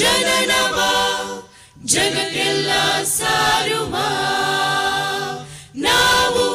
ಜನನವ ಜಗಕ್ಕೆಲ್ಲ ಸಾರುವ ನಾವು.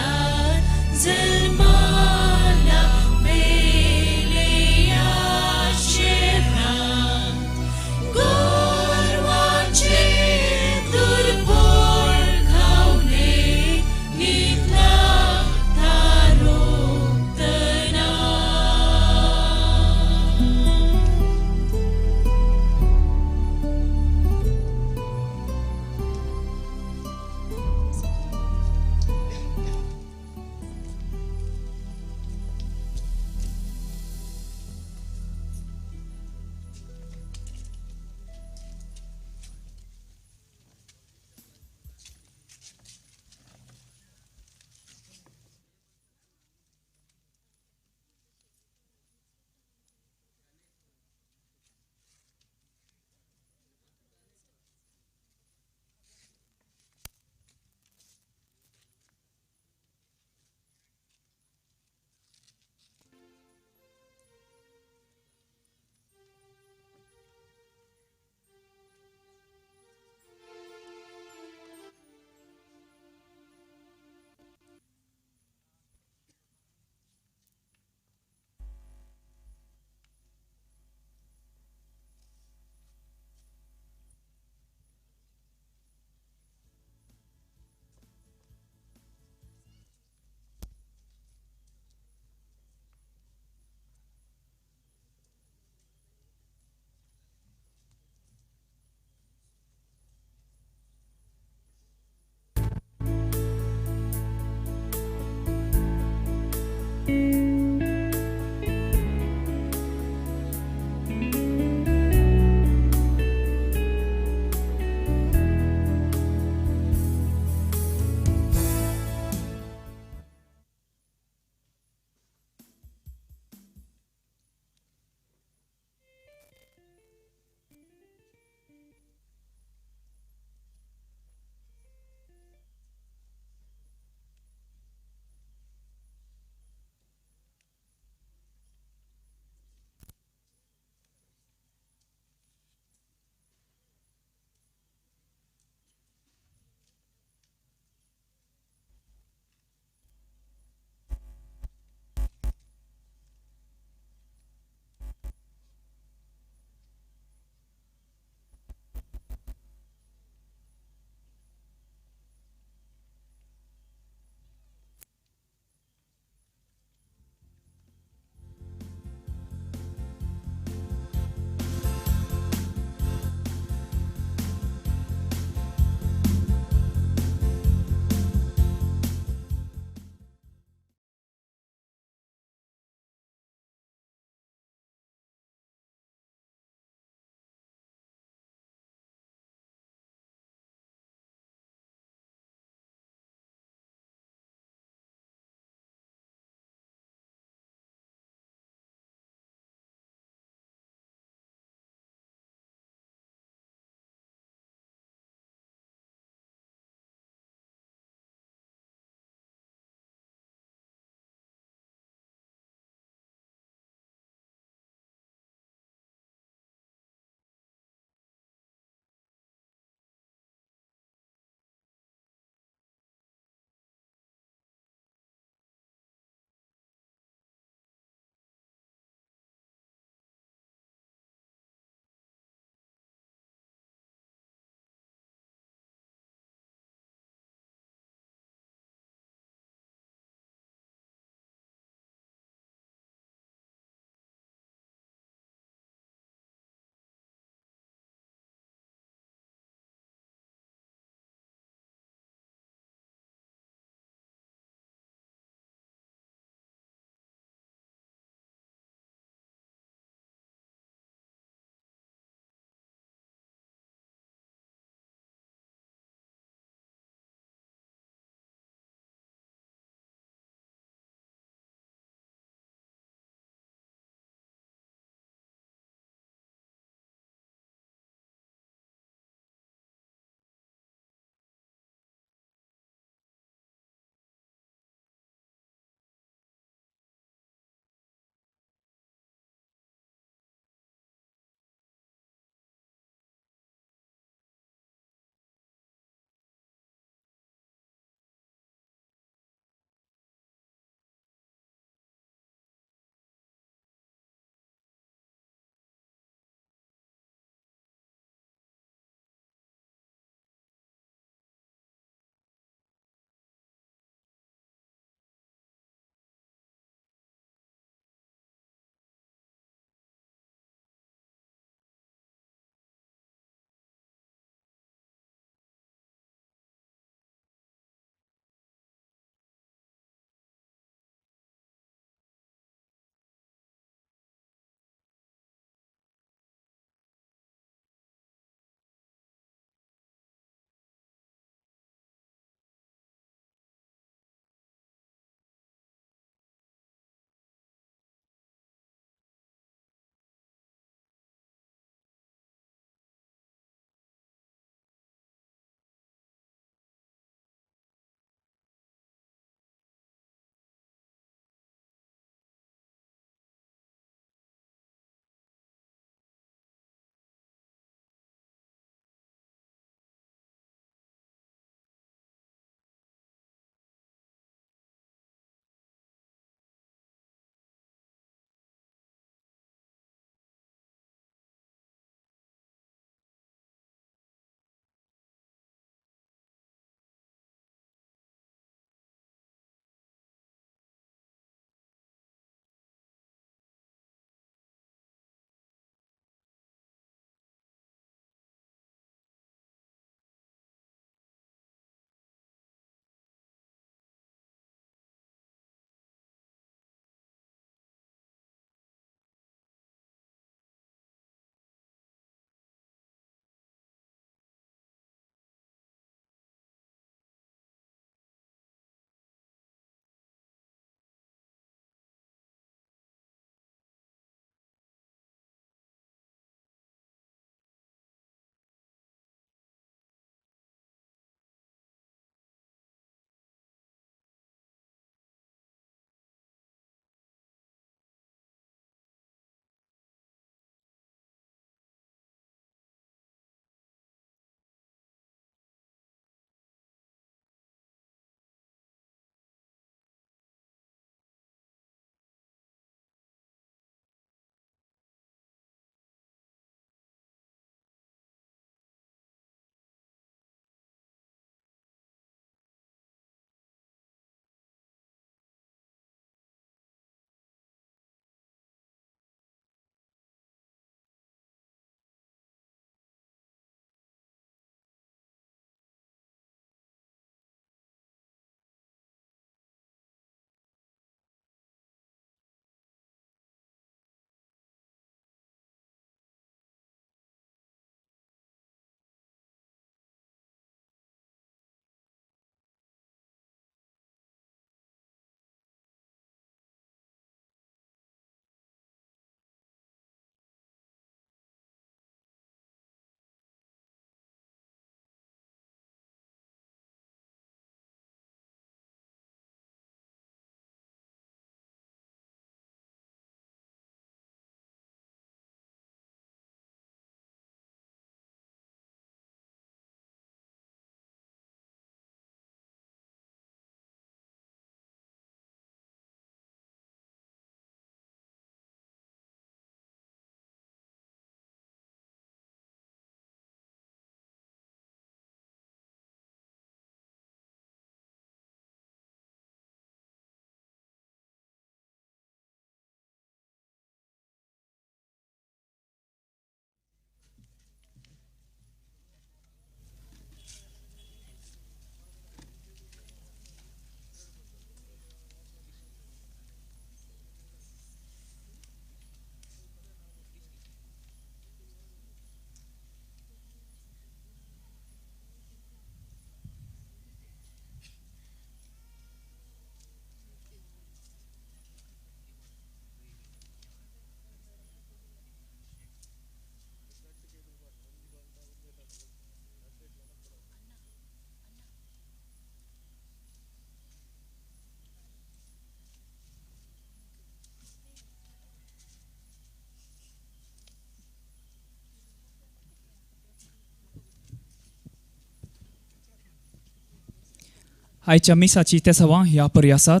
आयच्या मिसाची तेसावां ह्या परी आसात.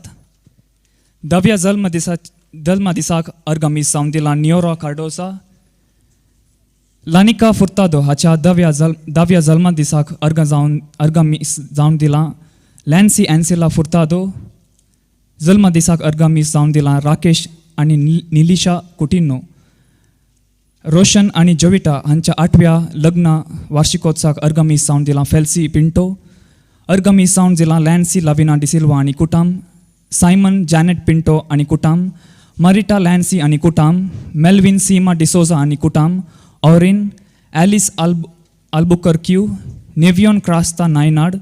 दव्या जल्म दिसा जल्मा दिसाक अर्गां मीस जावन दिलां नियोरा कार्डोसा. लानिका फुर्तादो हाच्या दव्या जल्मा दिसाक अर्गां मीस जावन दिलां लॅन्सी एन्सिला फुर्तादो. जल्मा दिसाक अर्गां मीस जावन दिलां राकेश आनी निलिशा कुटिन्हो. रोशन आनी जोविटा हांच्या आठव्या लग्न वार्षिकोत्सवाक अर्गां मीस जावन दिलां फेल्सी पिंटो. अर्गां मीस जावन दिलां लॅन्सी लविना डिसिल्वा आनी कुटाम, सायमन जॅनेट पिंटो आनी कुटाम, मरिटा लॅन्सी आनी कुटाम, मेल्विन सीमा डिसोजा आनी कुटाम, औरिन Alice आल्बुकर्क्यू, नेवियोन Crasta Nainad,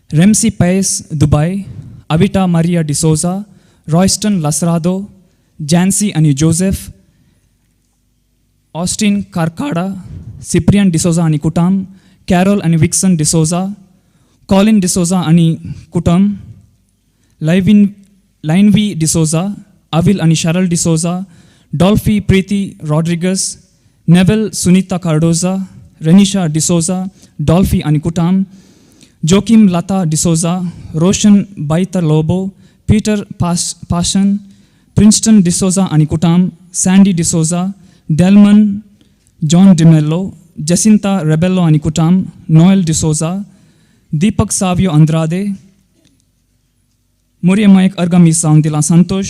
Remsy Pais Dubai, Avita Maria D'Souza, Royston Lasrado, Jancy आनी Joseph, Austin Karkada, Cyprian D'Souza आनी कुटाम, कॅरोल आनी विक्सन डिसोजा, कॉलिन डिसोजा आनी कुटम, लायविन लायनवी डिसोजा, अविल आनी Sharal D'Souza, Dolphy Preeti Rodrigues, Neville Sunita Cardoza, Renisha D'Souza, Dolphy आनी कुटाम, जोकीम लता डिसोजा, रोशन बायता लोबो, पीटर पाशन, प्रिन्स्टन डिसोजा आनी कुटाम, Sandy D'Souza, Delman John D'Mello, Jacintha Rebello आनी कुटाम, नोएल डिसोजा, दीपक सावियो अंद्रादे. मोरियमायक अर्गां मीस जावन दिलां संतोष,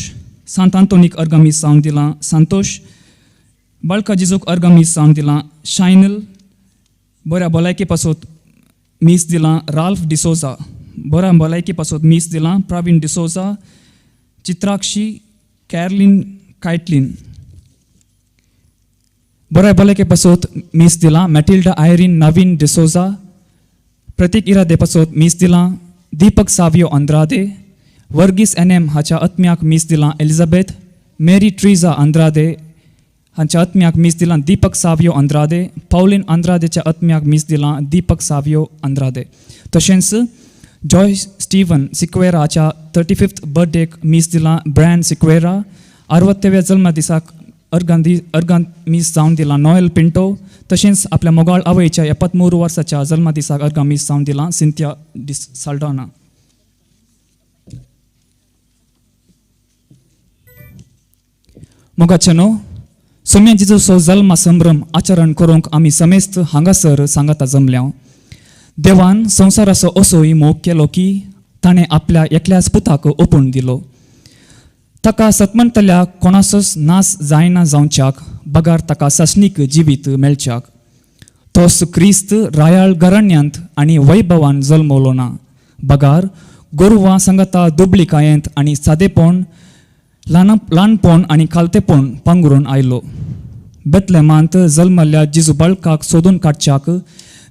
सांत आंतोनीक अर्गां मीस जावन दिलां संतोष, बाळका जिजूक अर्गां मीस जावन दिलां शायनल. बऱ्या भलायके पासत मीस दिलां राल्फ डिसोजा. बऱ्या भलायके पासत मीस दिलां प्रवीण डिसोजा, चित्राक्षी, कॅरलीन कायटलीन. बऱ्या भलायके पासत मीस दिलां मॅटिल्डा आयरीन नवीन डिसोजा. प्रतीक इरादे पासत मीस दिलां दीपक सावियो अंद्रादे. वर्गीस एन एम हाच्या आत्म्याक मीस दिलां एलिझाबेथ. मेरी ट्रिजा अंद्रादे हांच्या आत्म्याक मीस दिलां दीपक सावियो अंद्रादे. पावलीन अंद्रादेच्या आत्म्याक मीस दिलां दीपक सावियो अंद्रादे. तशेंच जॉय स्टीवन सिक्वेरा हाच्या 35th बर्थडेक मीस दिलां ब्रॅन सिक्वेरा. अरवत्तेव्या जल्मा दिसाक अर्गां मीस जावन दिलां नोएल पिंटो. तशेंच आपल्या मोगाळ आवयच्या 73 वर्साच्या जल्मा दिसाक अर्गां मीस जावन दिलां सिंथिया डिस साल्डाना. मोगाचेनो, सोम्या जिजूचो जल्मा संभ्रम आचरण करूंक आमी समेस्त हांगासर सांगाता जमल्या. देवान संवसाराचो असोय मोग केलो की ताणें आपल्या एकल्याच पुताक ओपून दिलो, ताका सतमंतल्या कोणाचोच नाश जायना जावच्याक बगार ताका सासणीक जिवीत मेळच्याक. तोच क्रिस्त रायाळ घराण्यांत आनी वैभवान जल्मवलो ना, बगार गोरवां सांगाता दुबळिकायेंत आनी सादेपण, ल्हानपण आनी खालतेपण पांगरून आयलो. बेतलेमांत जल्मल्ल्या जिजू बाळकाक सोदून काडच्याक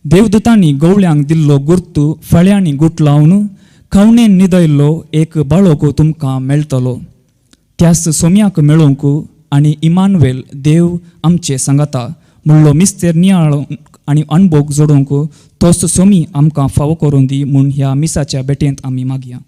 देवदूतांनी गवळ्यांक दिल्लो गुर्तू फळ्यांनी गुट लावन खवणेन न्हिदयल्लो एक बाळक तुमकां मेळटलो. त्याच सोम्याक मेळोवंक आनी इमानुएल, देव आमचे सांगाता म्हणलो मिस्तेर नियाळूंक आनी अणभोग जोडूंक तोच सोमी आमकां फावो करून दी म्हूण ह्या मिसाच्या भेटेंत आमी मागया.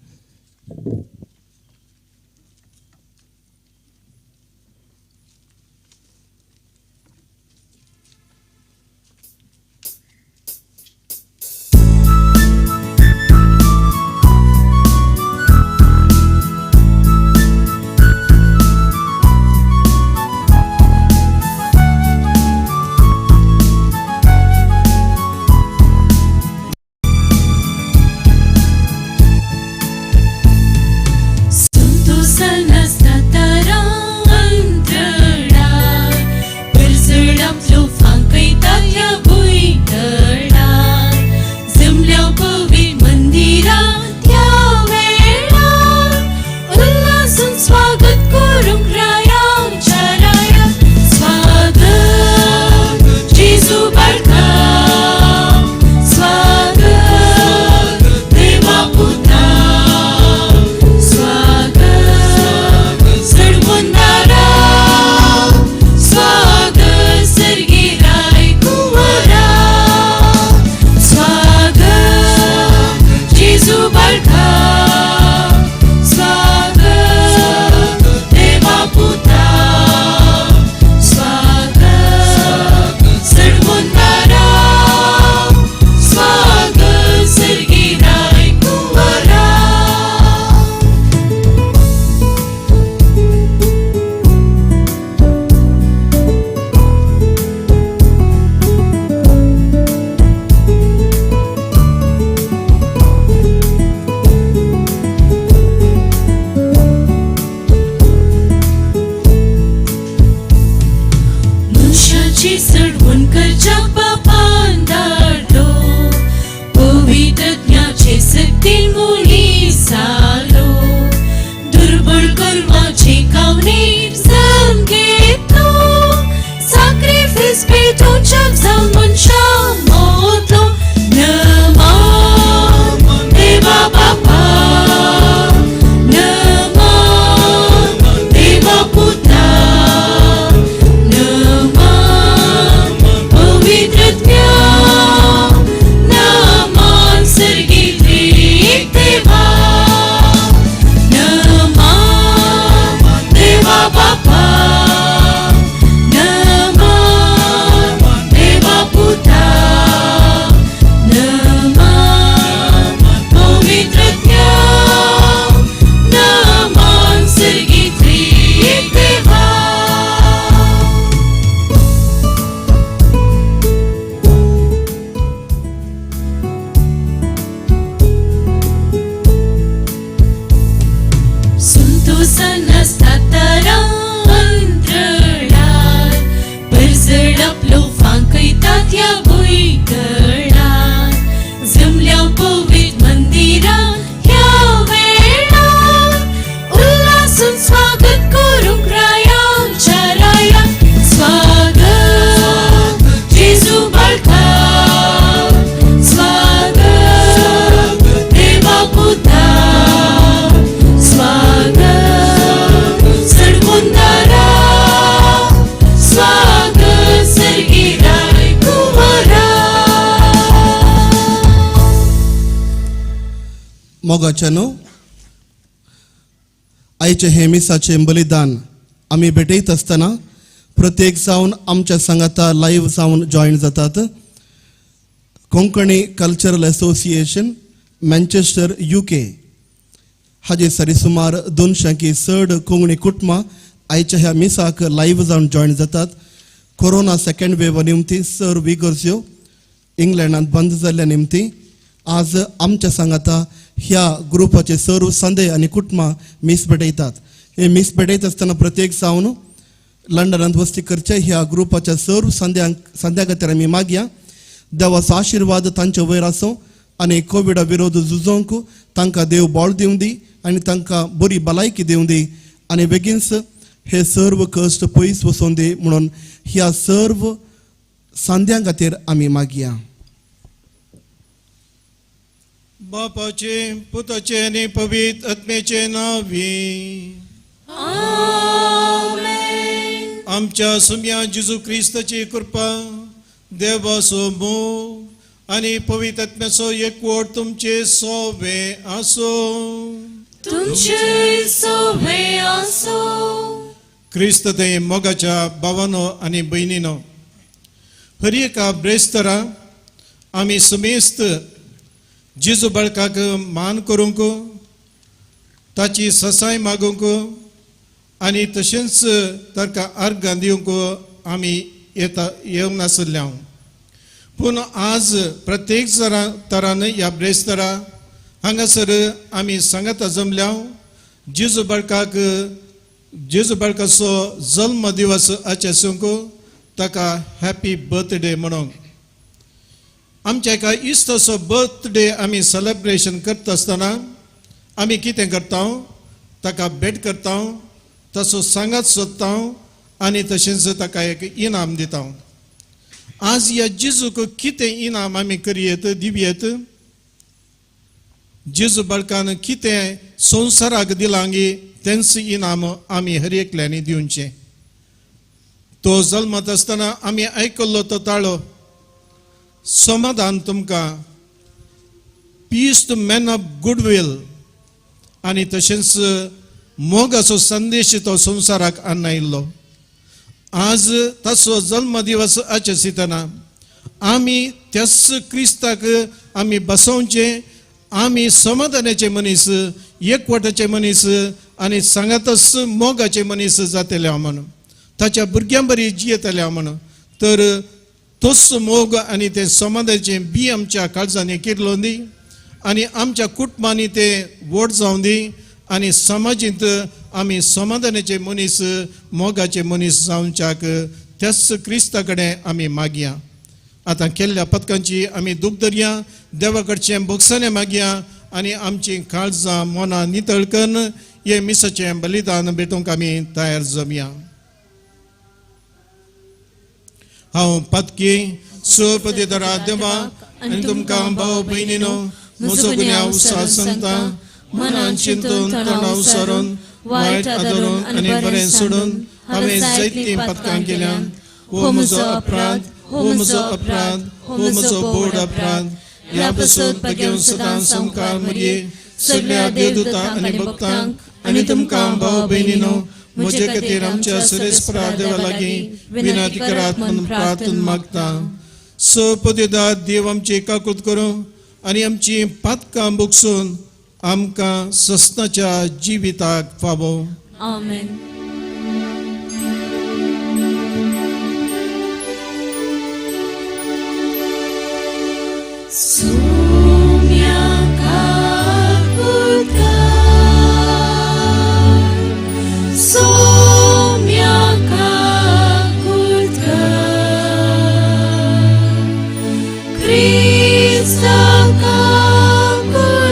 गोरवाची खावणी जल्म घेतलो, साक्रिफीस पेटोवच्या जावन मनशा मोतलो. नमन देवा बापा, नमन देवा पुता, नमन पवित्र आत्म्या, नमन सर्गीतली देवा. नमन देवा बापा, नमन देवा पुता, नमन पवित्र आत्म्या, नमन सर्गीतली देवा. संतोषान आसता अंतराळार, परजळ आपलो फांकयतात ह्या भुंयतळार. जमल्या पवित्र मंदिरां ह्या वेळार, उल्हासून स्वागत करूंक रायाच्या राया. स्वागत जेजू बाळका, स्वागत देवा पुता, स्वागत सडकुंदारा, स्वागत सर्गी राय कुंवरा. मोगाच्यानो, आयचें हें मिसाचें बलिदान आमी भेटयत आसतना प्रत्येक जावन आमच्या सांगाता लायव्ह जावन जॉयन जातात Konkani cultural association Manchester UK हाजे सरी सुमार 200 चड कोंकणी कुटुंबां आयच्या ह्या मिसाक लायव्ह जावन जॉयन जातात. कोरोना सेकंड वेव निमती सर्व इगर्ज्यो इंग्लंडांत बंद जाल्ल्या निमती आज आमच्या सांगाता ह्या ग्रुपाचे सर्व संदे आनी कुटुंबां मीस भेटयतात. हे मीस भेटयत आसतना प्रत्येक जावन लंडनांत वस्ती करचे ह्या ग्रुपाच्या सर्व संद्या खातीर आमी मागया देवाचो आशिर्वाद तांचे वयर आसूं आनी कोविडा विरोध झुजोवंक तांकां देव बळ दिवं दी आनी तांकां बरी भलायकी दिवं दी आनी बेगीनच हे सर्व कश्ट पयस वचोन दी म्हणून ह्या सर्व सांद्यां खातीर आमी मागया. बापाचे पुताचे आनी पवित्र आत्म्याचे नांवी आमेन. आमच्या सुम्या जेजू क्रिस्ताची कृपा, देवाचो मोग आनी पवित्र आत्म्याचो एकवट तुमचे सोवे आसूं. तुमचे सोवे आसूं. क्रिस्त ते मोगाच्या भावानो आनी भयणीनो, हर एका ब्रेस्तरा आमी समेस्त जेजू बाळकाक मान करूंक, ताची ससाय मागूंक आनी तशेंच ताका आर्गां दिवंक आमी येता येवंक नासले हांव. पूण आज प्रत्येक तरान ह्या ब्रेस्तरा हांगासर आमी सांगाता जमल्या जेजू बाळकाक, जेजू बाळकाचो जल्म दिवस आचेसूंक ताका हॅपी बर्थडे म्हणूंक. आमच्या एका इश्टाचो बर्थडे आमी सेलेब्रेशन करता आसतना आमी कितें करता, ताका भेट करता, ताचो सांगात सोदता आनी तशेंच ताका एक इनाम दिता. आज ह्या जेजूक कितें इनाम आमी करयेत दिवयेत? जेजू बाळकान कितें संवसाराक दिलां गी तेंच इनाम आमी हर एकल्यांनी दिवचें. तो जल्मत आसतना आमी आयकल्लो तो ताळो, समाधान तुमकां, peace to men of good will, आनी तशेंच मोगाचो संदेश तो संवसाराक आयिल्लो. आज ताचो जल्म दिवस आचरितना आमी त्याच क्रिस्ताक आमी बसोवचें, आमी समाधानाचे मनीस, एकवटाचे मनीस आनी सांगातच मोगाचे मनीस जातले हांव म्हणून, ताच्या भुरग्यां बरी जियेतले हांव म्हणून. तर तोच मोग आनी तें समाधानाचें बी आमच्या काळजांनी किरलोवन दी आनी आमच्या कुटुंबांनी तें व्हड जावं दी आनी समाजींत आमी समाधानाचे मनीस, मोगाचे मनीस जावच्याक त्याच क्रिस्ता कडेन आमी मागया. आतां केल्ल्या पदकांची आमी दूख धरया, देवा कडचें भोगसाणें मागया आनी आमची काळजां मनां नितळ करून हे मिसाचें बलिदान भेटूंक आमी तयार जमया. हांव पातकी सपदीधरा देवा आनी तुमकां भाव भयणीनो म्हजो गुन्यांव सांगता, मनान चिंतून तोंडाव सरून वायट आदरून आनी बरें सोडून हांवें जायतीं पातकां केल्यान. हो म्हजो अपराध, हो म्हजो अपराध, हो म्हजो बोड अपराध. ह्या पासून बगेवन सदां संकार मरये सगळ्या देवदूतांक आनी भक्तांक आनी तुमकां भाव भयणीनो म्हजे खातीर आमच्या सरेस्परा देवा लागीं विनंती करात म्हूण प्रार्थना मागता. सपदेदार देव आमची काकूत करूं आनी आमची पातकां भोगसून आमकां सस्नाच्या जिविताक फावो. आमेन. Sumya kakutkar, Sumya kakutkar, Krista kakutkar,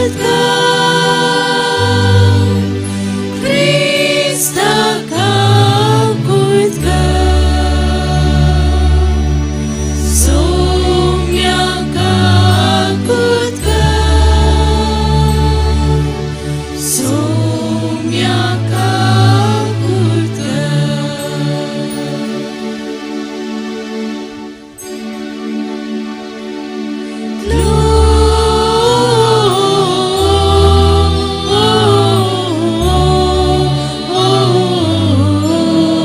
Krista kakutkar, Sumya kakutkar, Sumya kakutkar.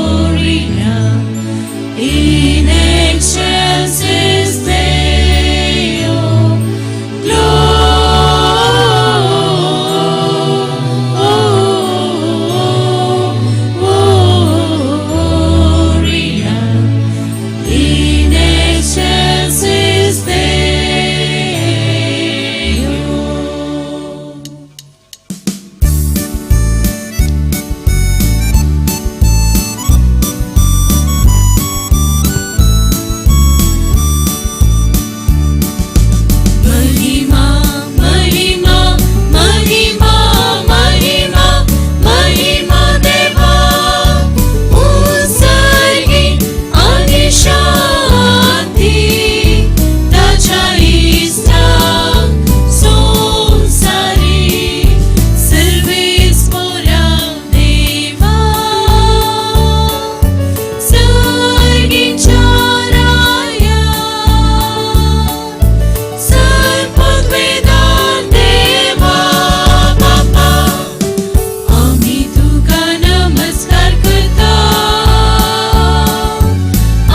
Gloria in excelsis Deo. Gloria in excelsis Deo. महिमा महिमा महिमा महिमा महिमा देवा उत्सर्गी आणि शांती ताच्या इस्ता संसारी सर्वेस पोरा देवा सर्गीच्या राया सर्पद्वेदार देवा बापा आम्ही तुका नमस्कार करता,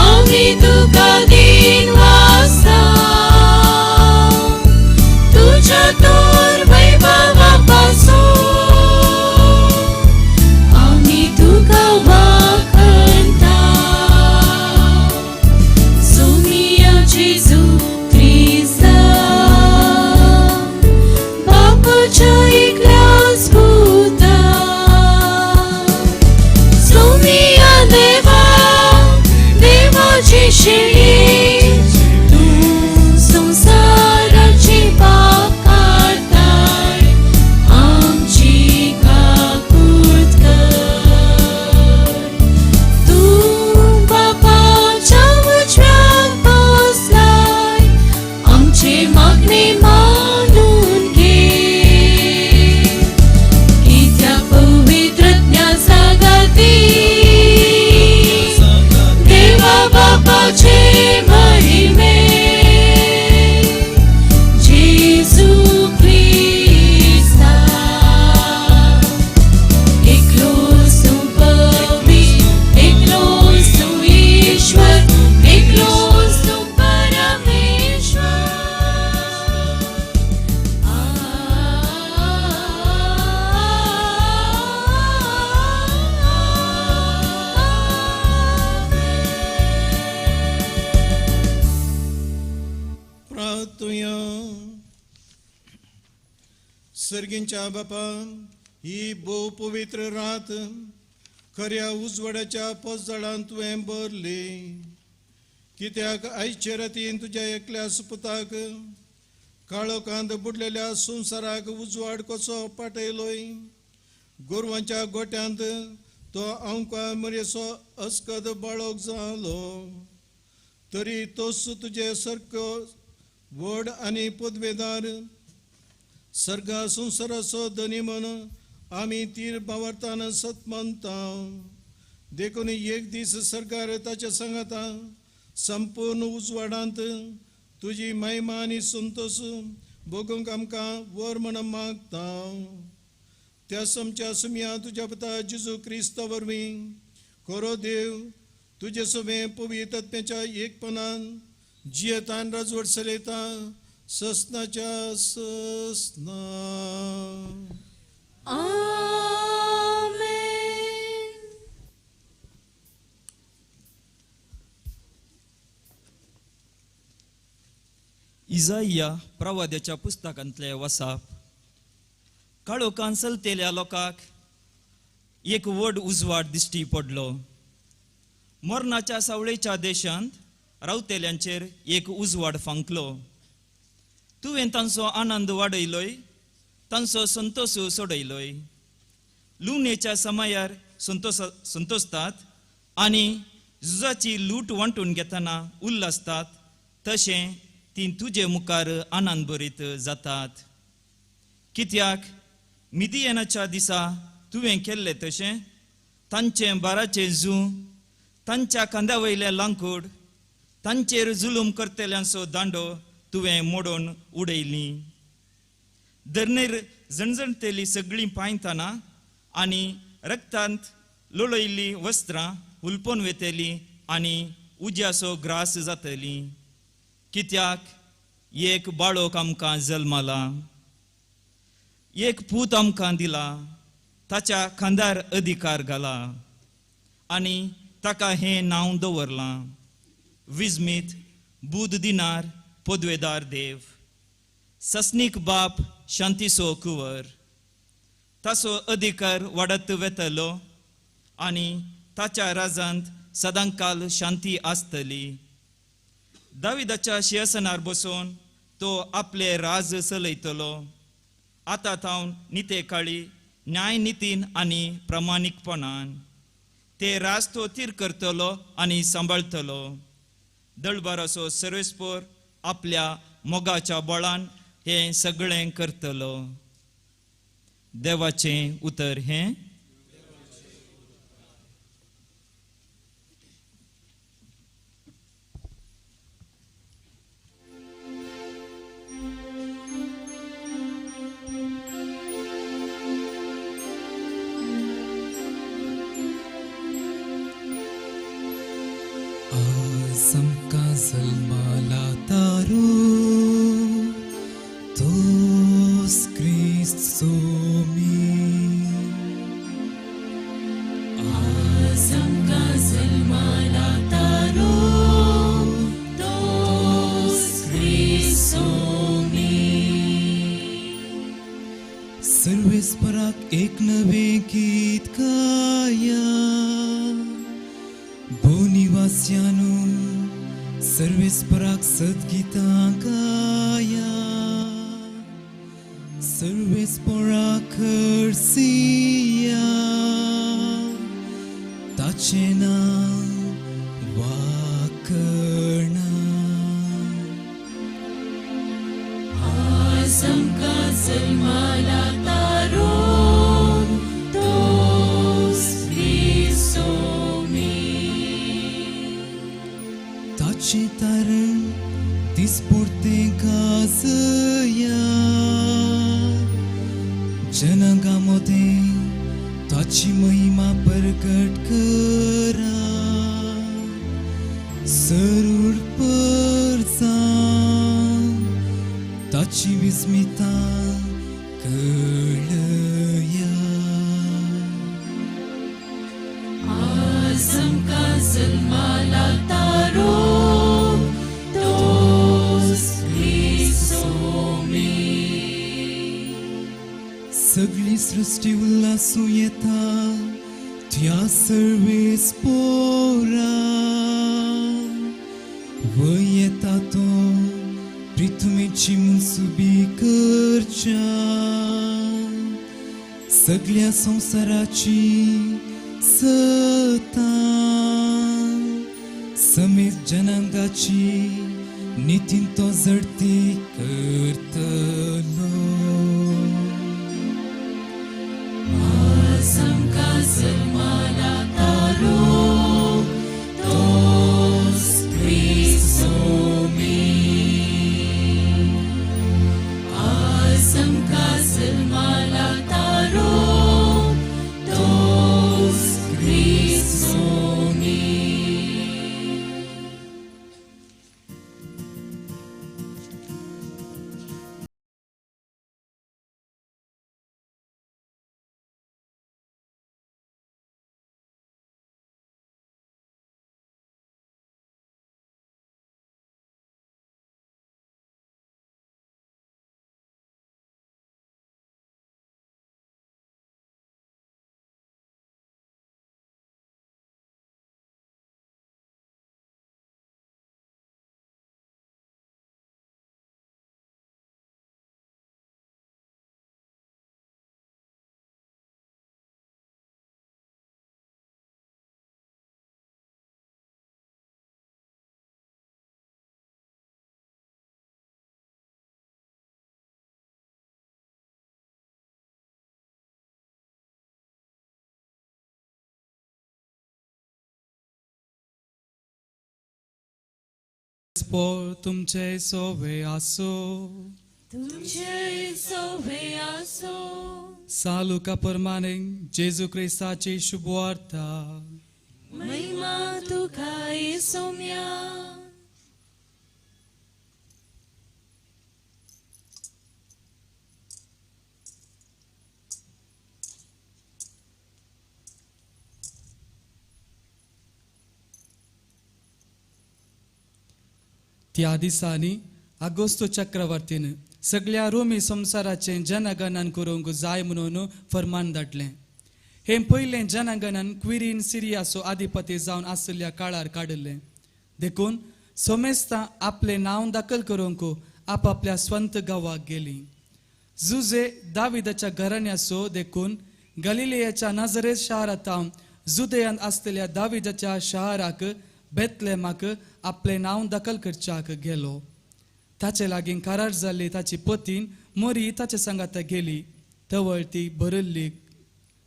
आम्ही तुका दिन वासता, तुझ्या तोर वैभवापासून आम्ही तुका वाखणता. सोमिया जेजू क्रिस्ता बापाच्या एकल्याच पुता, सोमिया देवा देवाची शेळी तूं संवसाराची पाप काडताय आमची काकूत कर. तूं बापाच्या उजव्याक बसलाय आमचे मागणे मानून घे. कित्याक पवित्र सांगाती देवा बापाचे महिमे जेजू क्रिस्ता एकलोच तूं पवित्र, एकलोच तूं ईश्वर, एकलोच तूं परमेश्वर. प्रार्थुया. सर्गींच्या बापा, ही भोव पवित्र रात खऱ्या उजवाडाच्या पजळान तुवें भरली. कित्याक आयचे रातीन तुज्या एकल्या सुपुताक काळोखांत बुडलेल्या संवसाराक उजवाड कसो पाटयलोय गोरवांच्या गोट्यांत तो आमकां मरेचो अस्कद बाळोक जालो. तरी तोच तुजे सारको व्हड आनी पदवेदार सर्गा संवसाराचो धनी म्हण आमी तीर बावरतान सत मानता. देखून एक दीस सरकार ताच्या सांगाता संपूर्ण उजवाडांत तुजी महिमा आनी संतोश भोगूंक आमकां वर म्हण मागता. त्या समच्या सुमया तुज्या पुता जेजू क्रिस्ता वरवीं खरो देव तुजे सवें पवित्र आत्म्याच्या एकपणान जियेतान राजवट चलयता ससनाच्या ससना. आमेन. इजाइया प्रवाद्याच्या पुस्तकांतले वसाप. काळोखान चलतेल्या लोकांक एक व्हड उजवाड दिश्टी पडलो. मरणाच्या सावळेच्या देशांत रावतेल्यांचेर एक उजवाड फांकलो. तुवें तांचो आनंद वाडयलोय, तांचो संतोश सोडयलोय. लुवणेच्या समयार संतोसतात आनी झुजाची लूट वांटून घेतना उल्हासतात तशें ती तुजे मुखार आनंद भरीत जातात. कित्याक मिदियनाच्या दिसा तुवें केल्लें तशें तांचें बाराचें जूं, तांच्या खांद्या वयलें लांकूड, तांचेर जुलूम करतल्यांचो दांडो तुवें मोडून उडयली. धरणेर झणझणतेली सगळीं पांयताना आनी रक्तांत लोळयल्लीं वस्त्रां हुलपोवन वेतली आनी उज्याचो ग्रास जातली. कित्याक एक बाळोक आमकां जल्माला, एक पूत आमकां दिला, ताच्या खांदार अधिकार घाला आनी ताका हें नांव दवरलां, विजमीत बूद दिनार पदवेदार देव, ससनीक बाप, शांतीचो कुंवर. ताचो अधिकार वाडत वेतलो आनी ताच्या राजांत सदांकाल शांती आसतली. दाविदाच्या शिंहासनार बसून तो आपले राज चलयतलो. आतां थावन निते काळी न्याय नितीन आनी प्रामाणीकपणान ते राज तो थीर करतलो आनी सांबाळटलो. दळबाराचो सर्वेस्पोर आपल्या मोगाच्या बळान हें सगळें करतलो. देवाचें उतर हें. आमकां जल्माला तारू तोस क्रिस्त सोमी. आमकां जल्माला तारू तोस क्रिस्त सोमी. सर्वेस्पराक एक नवें गीत गाया, भोनिवास्यानू सर्वेस्पराक सद्गीतां गाया. सर्वेस्पराक खर्सिया, ताचें नांव वाकणा. आमकां जल्माला तारू तोस क्रिस्त सोमी. ताचें तारण दिसपडतें गाजया, जनगां मदें ताची महिमा प्रकट करा. सरूर परजां ताची विस्मिता कळया. आमकां जल्माला तारू तोस क्रिस्त सोमी. सगळी सृश्टी उल्हासूं येता त्या सर्वेस्पोरा. वय येता तो पृथ्वीची मनसुबी करच्या. सगळ्या संवसाराची सता समेत जनांगाची नितीन तो जडती करतलो. आमकां जल्माला तारो तोच क्रिस्त सोमी. आज आमकां जल्माला तारो तोच क्रिस्त सोमी. पोर तुमचे सोवे आसो, तुमचे सोवे आसो. सालुका प्रमाणे जेजू क्रिस्ताची शुभवार्ता. महिमा तुका सोम्या. त्या दिसांनी आगोस्तो चक्रवर्तीन सगळ्या रोमी संवसाराचें जनगणन करूंक जाय म्हणून फरमान धाडलें. हें पयलें जनगणन क्विरीन सिरियाचो आधिपती जावन आशिल्ल्या काळार काडिल्लें. देखून सोमेस्तां आपलें नांव दाखल करूंक आपापल्या स्वंत गांवाक गेलीं. जुजे दाविदाच्या घराण्याचो देखून गलिलेयाच्या नाजरेत शारांत जुदयांत आसलेल्या दाविदाच्या शाराक बेतलेमाक आपलें नांव दाखल करच्याक गेलो. ताचे लागीं करार जाल्ली ताची पतीन मोरी ताचे सांगाता गेली. तवळ ती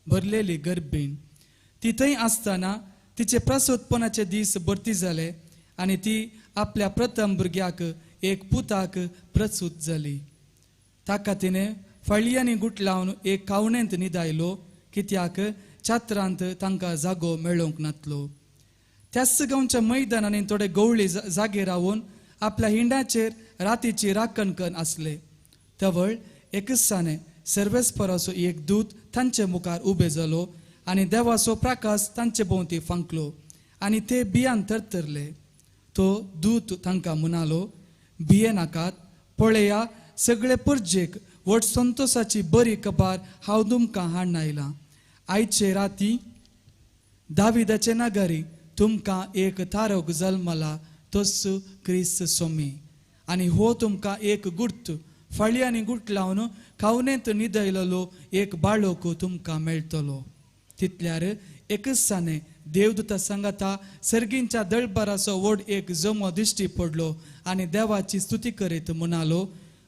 भरलेली गर्भीण. ती थंय आसतना तिचे प्रसोत्पनाचे दीस भरती जाले आनी ती आपल्या प्रथम भुरग्याक एक पुताक प्रसूत जाली. ताका तिणें फळयांनी गुटलावन एक कावणेंत न्हिदायलो, कित्याक छात्रांत तांकां जागो मेळोवंक नातलो. त्याच गांवच्या मैदानांनी थोडे गवळी जागे रावन आपल्या हिंडाचेर रातीची राखण करून आसले. तवळ एकसाने सर्वेस्पराचो एक दूत तांचे मुखार उबे जालो आनी देवाचो प्रकाश तांचे भोंवती फांकलो आनी ते बियान थरथरले. तो दूत तांकां म्हणालो, भिये नाकात, पळया सगळे परजेक व्हड संतोसाची बरी खबर हांव तुमकां हाडून आयलां. आयचे राती दाविदाचे नगरी तुमकां एक तारक जल्मला, तोच क्रिस्त सोमी. आनी हो तुमकां एक गुर्त, फळयांनी गुट लावन खावनेंत न्हिदयलेलो एक बाळक तुमकां मेळटलो. तितल्यार एकसाने देवदूता सांगाता सर्गींच्या दळबाराचो व्हड एक जमो दिश्टी पडलो आनी देवाची स्तुती करीत म्हणालो,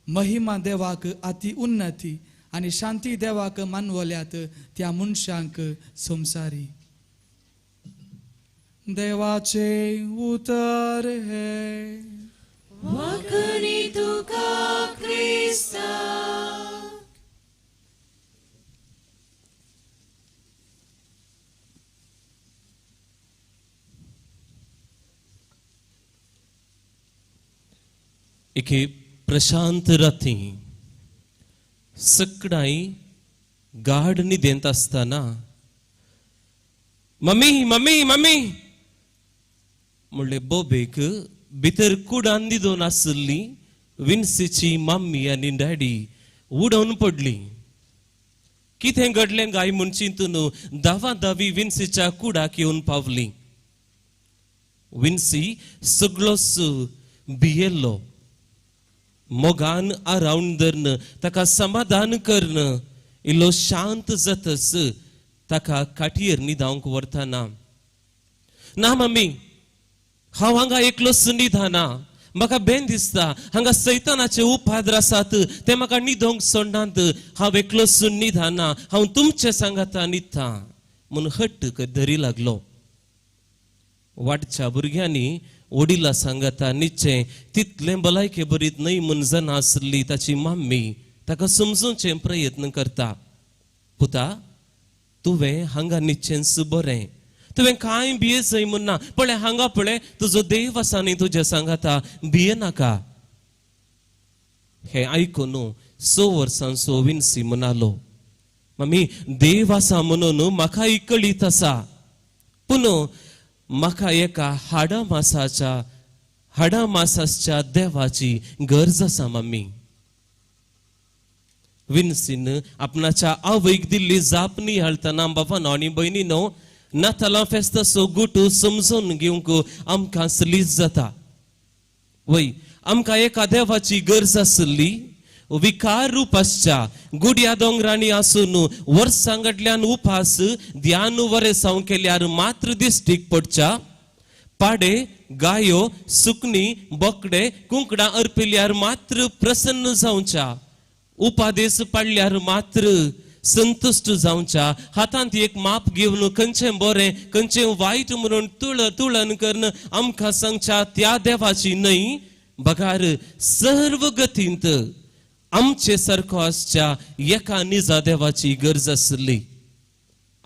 महिमा देवाक अति उन्नती आनी शांती देवाक मानवल्यात त्या मनशांक संवसारी. देवाचे उतर हे. वाखणी तुका क्रिस्ता. एके प्रशांत राती सकडाई गाढ न्हिदेंत आसतना मम्मी मम्मी मम्मी म्हणले बोबेक भितर कुडान न्हिदोन आशिल्ली विन्सीची मम्मी आनी डॅडी उडोवन पडली. कितें घडलें काय म्हूण चिंतून धांवा धांवी विन्सीच्या कुडाक येवन पावली. विन्सी सगळोच भियेल्लो. मोगान आरावन धरून ताका समाधान करून इल्लो शांत जातच ताका काटयेर न्हिदावंक व्हरतना, ना मम्मी हांव हांगा एकलोच न्हिदना, म्हाका बेन दिसता, हांगा सैतानाचे उपाद्र आसात, ते म्हाका न्हिदोंक सोडनात, हांव एकलोच न्हिदना, हांव तुमचे सांगाता न्हिदता म्हूण हट्ट धरी लागलो. वाडच्या भुरग्यांनी वडिला सांगाता न्हिदचें तितलें भलायके बरीत न्हय म्हूण जाणा आसली ताची मम्मी ताका समजूचे प्रयत्न करता. पुता तुवें हांगा न्हिदचेंच बरें, तुवें कांय भियेजय म्हूण ना, पळय हांगा पळय तुजो देव आसा न्ही तुज्या सांगाता, भिये नाका. हें आयकून 6 वर्सांचो विन्सी म्हणालो, मम्मी देव आसा म्हणून म्हाका कळीत आसा, पूण म्हाका एका हाडा मासाच्या देवाची गरज आसा मम्मी. विन्सीन आपणाच्या आवयक दिल्ली जाप नियाळतना बाबानो आनी भयणीनो नातालां फेस्ताचो गुटू समजून घेवंक आमकां सलीस जाता. वय आमकां एका देवाची गरज आसली, विकार रूप आसच्या गुड्या दोंगरांनी आसून वर्सां कडल्यान उपास ध्यान वरें साव केल्यार मात्र दिश्टीक पडच्या, पाडे गायो सुकणी बोकडे कुंकडां अर्पिल्यार मात्र प्रसन्न जावच्या, उपादेस पाडल्यार मात्र संतुश्ट जावच्या, हातांत एक माप घेवन खंयचें बरें खंयचें वायट म्हणून तुळन करून आमकां सांगच्या त्या देवाची न्हय, बगार सर्व गतींत आमचे सारको आसच्या एका निजा देवाची गरज आसली.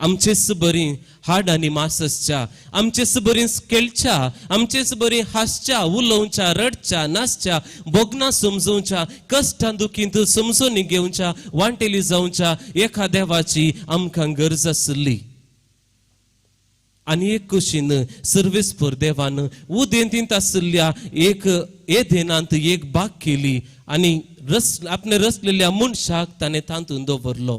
आमचेच बरी हाड आनी मास आसच्या, आमचेच बरी खेळच्या, आमचेच बरी हांसच्या, उलोवच्या, रडच्या, नाचच्या, भोगना समजोवच्या, कश्टां दुखींत समजून घेवच्या, वांटेली जावच्या एका देवाची आमकां गरज आसली. आनी एक कुशीन सर्वेस्पर देवान उदेंतींत आशिल्ल्या एक एदेनांत एक बाग केली आनी आपणे रचलेल्या मनशाक ताणें तातूंत दवरलो.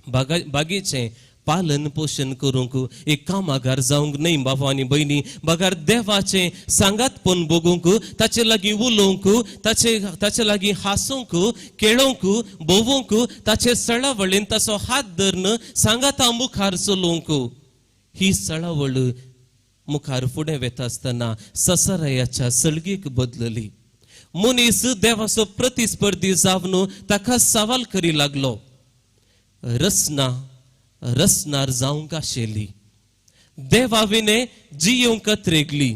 बागेचें पालन पोशण करूंक एक कामागार जावंक न्हय बाबा आनी भयणी, बगार देवाचें सांगातपण भोगूंक, ताचे लागीं उलोवंक, ताचे लागीं हांसूंक, खेळोवंक, भोवूंक, ताचे सळावळीन ताचो हात धरून सांगाता मुखार चलोवंक. ही सळावळ मुखार फुडें वेता आसतना ससरायाच्या सळगेक बदलली. मनीस देवाचो प्रतिस्पर्धी जावन ताका सवाल करी लागलो. रसना रसनार जावंक आशिल्ली, देवा विणे जियोंक कत्रेगली,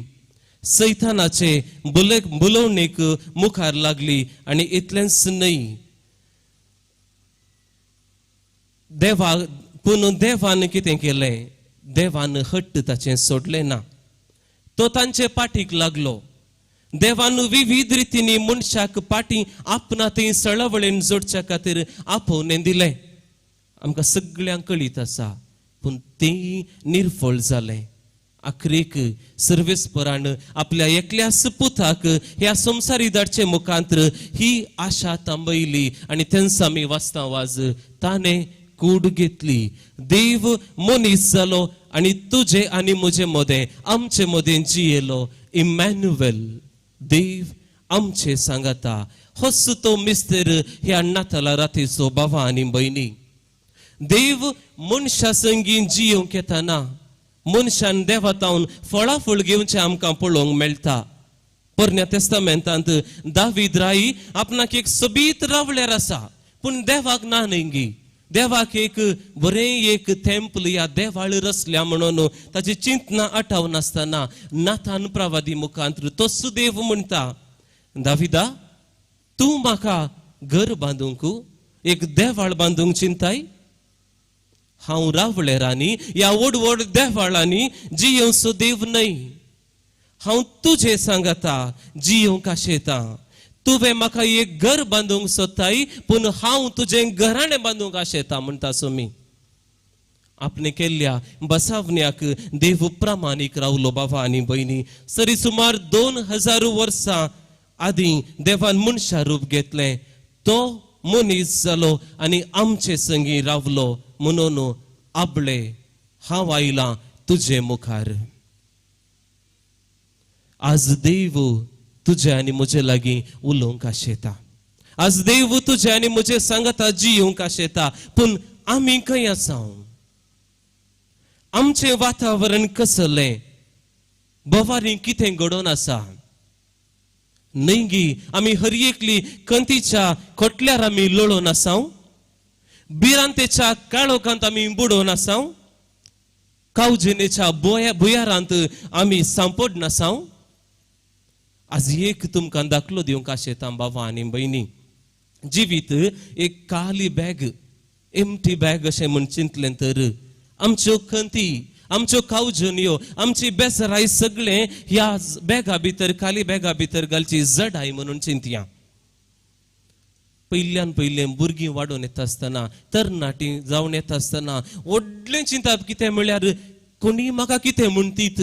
सैतानाचे बुलोवणेक मुखार लागली. आनी इतलेंच न्हय, देवा पूण देवान कितें केलें, देवान हट्ट ताचें सोडलें ना, तो तांचे पाठीक लागलो. देवान विविध रितींनी मनशाक पाटी आपणा थंय सळवळेन जोडच्या खातीर आपोवणें दिलें. आमकां सगळ्यांक कळीत आसा, पूण तेंय निर्फळ जालें. आखरीक सर्वेस्परान आपल्या एकल्याच पुताक ह्या संवसारी धाडचे मुखांत्र ही आशा थांबयली आनी तेन्ना आमी वाचता वाज ताणें कूड घेतली. देव मनीस जालो आनी तुजे आनी म्हजे मदें आमचे मदें जियेलो. इमॅन्युएल, देव आमचे सांगाता. होच तो मिस्तर ह्या नाताला रातीचो बाबा आनी भयणी. देव मनशा संगी जियोंक येताना मनशान देवातावन फळाफळ घेवचें आमकां पळोवंक मेळटा. पोरण्या तेस्तामेंतांत दावीद राई आपणाक एक सोबीत रावल्यार आसा, पूण देवाक ना न्हय. देवाक एक बरें एक तेंपल या देवाळ रचल्या म्हणून ताची चिंतना आठाव नासतना नाथान प्रवादी मुखांत तोच देव म्हणटा, दाविदा तूं म्हाका घर बांदूंक एक देवाळ बांदूंक चिंताय, हांव रावळेरांनी ह्या व्हड व्हड देवाळांनी जियोवचो देव न्हय, हांव तुजे सांगाता जियोवंक आशेता. तुवें म्हाका एक घर बांदूंक सोदताय, पूण हांव तुजें घराणें बांदूंक आशेता म्हणटा सोमी. आपणे केल्ल्या बसावण्याक देव प्रामाणीक रावलो बाबा आनी भयणी. सरी सुमार 2000 वर्सां आदीं देवान मनशा रूप घेतलें, तो मनीस जालो आनी आमचे संगी रावलो. म्हणून आपले हांव आयलां तुजे मुखार. आज देव तुजे आनी म्हजे लागीं उलोवंक आशेता. आज देव तुजे आनी म्हजे सांगाता जियोंक आशेता, पूण आमी खंय आसा? आमचें वातावरण कसलें? भोवारी कितें घडोवन आसा? न्हय गी आमी हर एकली कंतीच्या खोटल्यार आमी लोळोन आसाव, भिरांतेच्या काळोखांत आमी बुडोवन आसाव, कावजेनेच्या भुयारांत आमी सांपड नासाव. आज एक तुमकां दाखलो दिवंक आशेता बाबा आनी भयणी. जिवीत एक काली बॅग, एमटी बॅग अशें म्हूण चिंतलें तर आमच्यो खंती, आमच्यो कावजन्यो, आमची बेसराय सगळें ह्या बॅगा भितर, खाली बॅगा भितर घालची जडाय म्हणून चिंतया. पयल्यान पयलें भुरगीं वाडोवन येता आसतना, तरणाटी जावन येता आसतना व्हडलें चिंतप कितें म्हळ्यार कोणी म्हाका कितें म्हणटीत,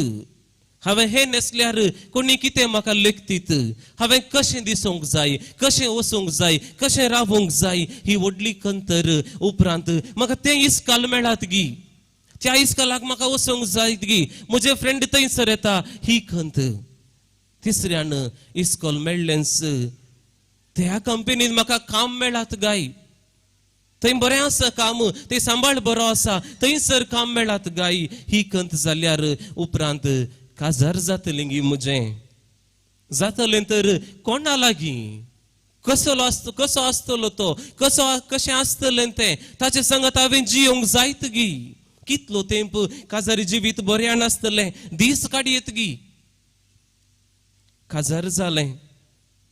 हांवें हें न्हेसल्यार कोणी कितें म्हाका लेखतीत, हांवें कशें दिसूंक जाय, कशें वचूंक जाय, कशें रावूंक जाय, ही व्हडली कंतर. उपरांत म्हाका तें इस्काल मेळात गी, त्या इस्कालाक म्हाका वचूंक जायत गी, म्हजे फ्रेंड थंयसर येता, ही खंत. तिसऱ्यान इस्कॉल मेळ्ळेंच, त्या कंपनीन म्हाका काम मेळात गाय, थंय बरें आसा काम, थंय सांबाळ बरो आसा, थंयसर काम मेळात गाय, ही खंत जाल्यार उपरांत काजार जातलें गी म्हजें, जातलें तर कोणा लागीं, कसलो आसतो, कसो आसतलो तो, कसो कशें आसतलें तें, ताचे सांगात हांवें जियोंक जायत गी, कितलो तेंप काजारी जिवीत बरें नासतलें, दीस काडयेत गी. काजार जालें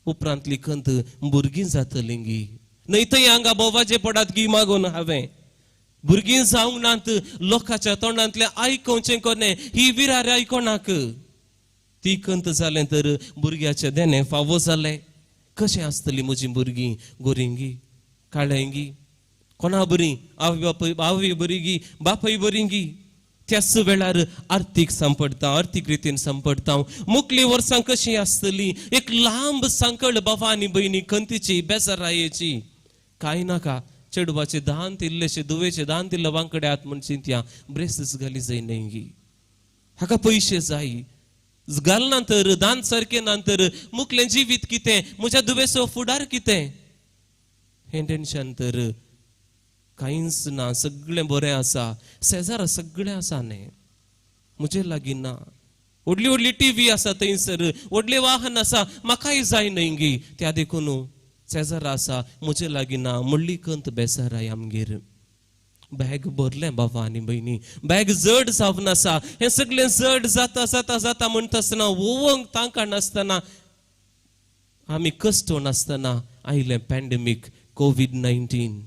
उपरांतली खंत भुरगीं जातलीं गी, न्हय थंय हांगा बोवाजे पडात गी मागून हांवें भुरगीं जावंक नात, लोकांच्या तोंडांतलें आयकोवचें कोणें, ही विरार आयकोनाक. ती खंत जालें तर भुरग्याचें देणें फावो जालें, कशें आसतलीं म्हजीं भुरगीं, गोरींगी काळेंगी, कोणा बरीं, आवय बापूय आवय बरी गी, बापूय बरी गी. त्याच वेळार आर्थीक सांपडटा, आर्थीक रितीन सांपडटा. मुखली वर्सां कशीं आसतलीं, एक लांब सांकळ बाबा आनी भयणी खंतीची, बेजारायेची. कांय नाका, चेडवाचे दांत इल्लेशे, दुवेचे दांत इल्ले वांकडे आत म्हूण चिंतया, ब्रेसीस घाली जाय न्हय गी, हाका पयशे जाय, घालना तर दांत सारके ना तर मुखलें जिवीत कितें, म्हज्या दुवेचो फुडार कितें, हें टेन्शन तर कांयच ना. सगळें बरें आसा, शेजारा सगळें आसा न्ही, म्हजे लागीं ना. व्हडली व्हडली टीव्ही आसा थंयसर, व्हडलें वाहन आसा, म्हाकाय जाय न्हय गी, त्या देखून शेजारा आसा म्हजे लागीं ना म्हणली खंत बेजाराय आमगेर. बॅग भरलें बाबा आनी भयणी, बॅग जड जावन आसा, हें सगळें जड जाता जाता जाता म्हणटा आसतना, ओवंक तांकां नासतना, आमी कश्ट नासतना आयलें पॅन्डेमीक कोवीड-19.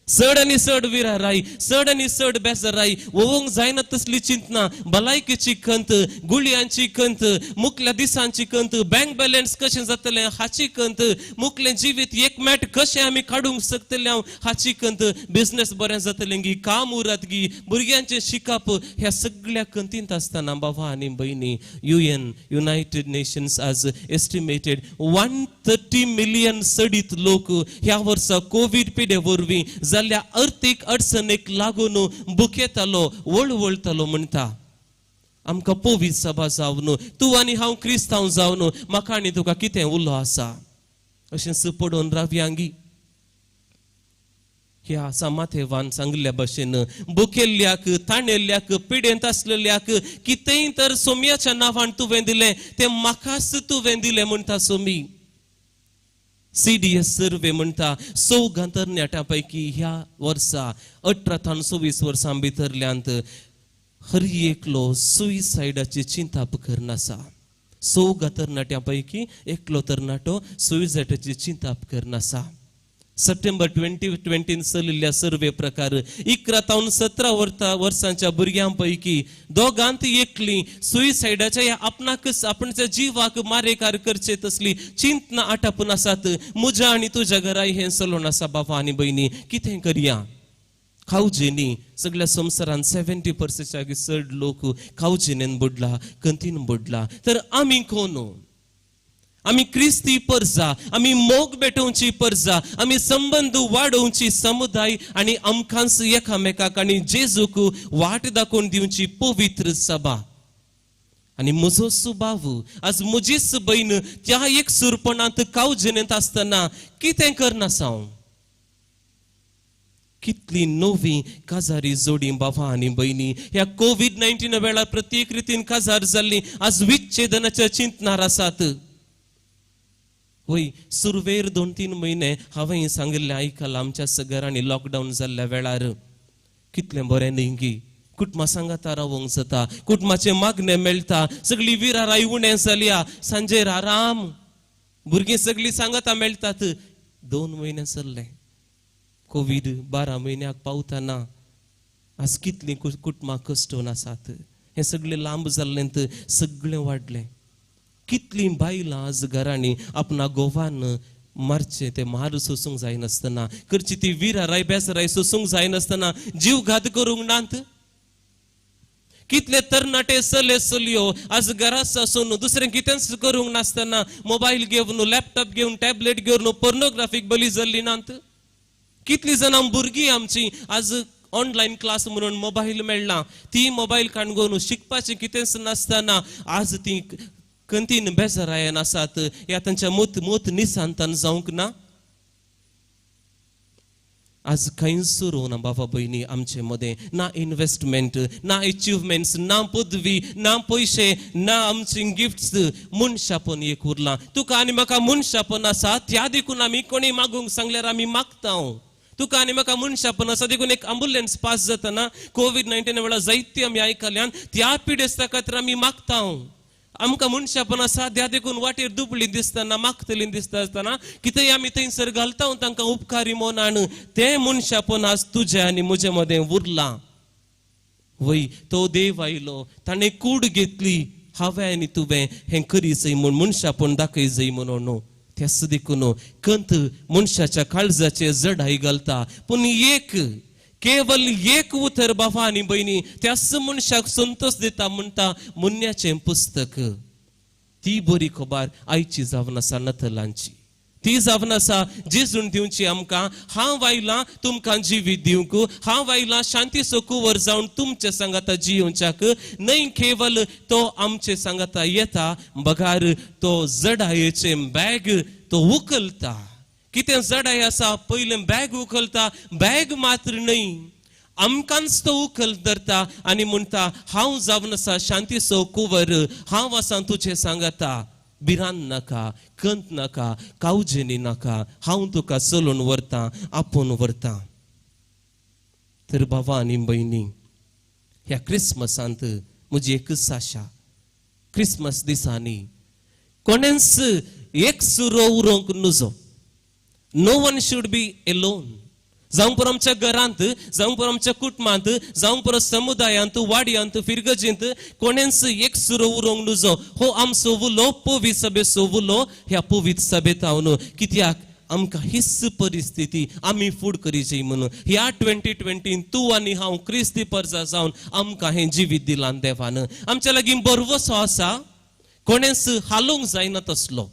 चड आनी चड विराराय, चड आनी चड बेजाराय, ओवंक जायना तसली चिंतना, भलायकेची खंत, गुळयांची खंत, मुखल्या दिसांची खंत, बँक बॅलन्स कशें जातलें हाची खंत, मुखलें जिवीत एक मॅट कशें आमी काडूंक शकतले हांव हाची खंत, बिजनेस बरें जातलें गी, काम उरत गी, भुरग्यांचें शिकप, ह्या सगळ्या खंतींत आसतना बाबा आनी भयणी, UN United Nations आज एस्टिमेटेड 130 मिलियन सडीत लोक ह्या वर्सा कोवीड पिडे वरवीं जाल्ल्या अर्थीक अडचणीक लागून बुकेतालो, वळवळतालो म्हणटा. आमकां पवित्र सभा जावन तूं आनी हांव क्रिस्तांव जावन म्हाका आनी तुका कितें उलो आसा अशें पडोवन रावयांगी. ह्या समाथेवान सांगिल्ल्या भशेन बुकेल्ल्याक, ताणेल्ल्याक, पिडेंत आसलेल्याक कितेंय तर सोम्याच्या नांवान तुवें दिलें तें म्हाकाच तुवें दिलें म्हणटा सोमी. CDS सर्वे म्हणटा 4 तरणाट्यां पैकी ह्या वर्सा 18 तान 24 वर्सां भितरल्यांत हर एकलो सुसायडाची चिंताप करनासा. 4 तरणाट्यां पैकी एकलो तरणाटो सुसायडाची चिंताप करनासा. सप्टेंबर 2020 चलिल्ल्या सर्वे प्रकार 11 तावन 17 वर्सांच्या भुरग्यां पैकी दोगांत एकली सुसायडाच्या ह्या आपणाकच आपणाच्या जिवाक मारेकार करचे तसली चिंतना आटापून आसात. म्हज्या आनी तुज्या घराय हें चलोवन आसा बाबा आनी भयणी. कितें करया? खावजेनी सगळ्या संवसारान 70% चड लोक खावजेनेन बुडला, कंतीन बुडला. तर आमी कोण? आमी क्रिस्ती परजा, आमी मोग भेटोवची परजा, आमी संबंद वाडोवची समुदाय आनी आमकांच एकामेकाक आनी जेजूक वाट दाखोवन दिवची पवित्र सभा. आनी म्हजो सुबाव आज म्हजीच बयन त्या एक सुरपणांत कावजेनेंत आसतना कितें करनासा हांव? कितली नवी काजारी जोडी बाबा आनी भयणी ह्या कोवीड-19 वेळार प्रत्येक रितीन काजार जाल्ली आज विच्छेदनाच्या चिंतनार आसात. वय सुरवेर 2-3 म्हयने हांवें सांगिल्लें आयकलां आमच्या घरांनी लॉकडावन जाल्ल्या वेळार कितलें बरें न्ही गी, कुटुंबा सांगाता रावंक जाता, कुटुंबाचें मागणें मेळटा, सगळी विराराय उणें जाल्या, सांजेर आराम, भुरगीं सगळीं सांगाता मेळटात. 2 म्हयने चल्ले कोवीड 12 म्हयन्याक पावतना आज कितलीं कुटुंबां कश्टून आसात. हें सगळें लांब जाल्लें, सगळें वाडलें. कितलीं बायलां आज घरांनी आपणा घोवान मारचें तें मार सोसूंक जायनासतना, करची ती विराराय बेसराय सोसूंक जायनासतना जीव घात करूंक नात. कितले तरणाटे चले चलयो आज घराच आसून दुसरें कितेंच करूंक नासतना मोबायल घेवन, लॅपटॉप घेवन, टॅबलेट घेवन पोर्नोग्राफीक बली जाल्ली नात. कितली जाणां भुरगीं आमची आज ऑनलायन क्लास म्हणून मोबायल मेळ्ळा, ती मोबायल काणगोवन शिकपाचें कितेंच नासतना आज ती कंतीन बेजारायन आसात. ह्या तांच्या मोत मोत निसांतान जावंक ना. आज कांयच उरूंक ना बाबा भयणी आमचे मदें, ना इन्वेस्टमेंट, ना अचिवमेंट्स, ना पदवी, ना पयशे, ना आमची गिफ्ट्स. मनशापण एक उरलां. तुका आनी म्हाका मनशापण आसा त्या देखून आमी कोणी मागूंक सांगल्यार आमी मागता. तुका आनी म्हाका मनशापण आसा देखून एक एम्बुलन्स पास जातना कोवीड-19 वेळार जायती आमी आयकल्यान त्या पिडेस्ता खातीर आमी मागता. आमकां मनशापण आसा त्या देखून वाटेर दुबळी दिसतना, मागतली दिसता आसतना कितेंय आमी थंयसर घालता तांकां उपकारी मनान. तें मनशापण आज तुजें आनी म्हजे मदें उरलां. वय तो देव आयलो, ताणें कूड घेतली, हांवें आनी तुवें हें करी जाय म्हूण मनशापण दाखय जाय म्हणून. त्याच देखून कंत मनशाच्या काळजाचे जडाई घालता, पूण एक केवल एक उतर बाबा आनी भयणी त्याच मनशाक संतोष दिता म्हणटा मुन्याचें पुस्तक. ती बरी खबर आयची जावन आसा नथलांची, ती जावन आसा जेजून दिवची आमकां. हांव आयलां तुमकां जिवीत दिवंक, हांव आयलां शांतीचो कुंवर जावन तुमचे सांगाता जियोवच्याक. न्हय केवल तो आमचे सांगाता येता, बगार तो जडायेचें बॅग तो उखलता. कितें जडाय आसा पयलें बॅग उखलता, बॅग मात्र न्हय आमकांच तो उखल धरता आनी म्हणटा हांव जावन आसा शांतीचो कुंवर, हांव आसा तुजें सांगाता, भिरांत नाका, कंत नाका, कावजेनी नाका, हांव तुका चलोवन व्हरता, आपोवन व्हरता. तर बाबा आनी भयणी ह्या क्रिसमसांत म्हजी एकच आशा, क्रिसमस दिसांनी कोणेंच एक सुरो उरोवंक नुजो. No one should be alone. जावं पुरो आमच्या घरांत, जावं पुरो आमच्या कुटुंबांत, जावं पुरो समुदायांत, वाडयांत, फिरगजींत कोणेंच एक सुरो उरोवंक नुजो. हो आमचो उलो पवित्र सभेचो उलो. ह्या पवित्र सभेत हांव कित्याक आमकां हीच परिस्थिती आमी फूड करीची म्हणून ह्या 2020 तूं आनी हांव क्रिस्ती परजा जावन आमकां हें जिवीत दिलां देवान. आमच्या लागीं बरवसो आसा, कोणेंच हालोवंक जायना तसलो.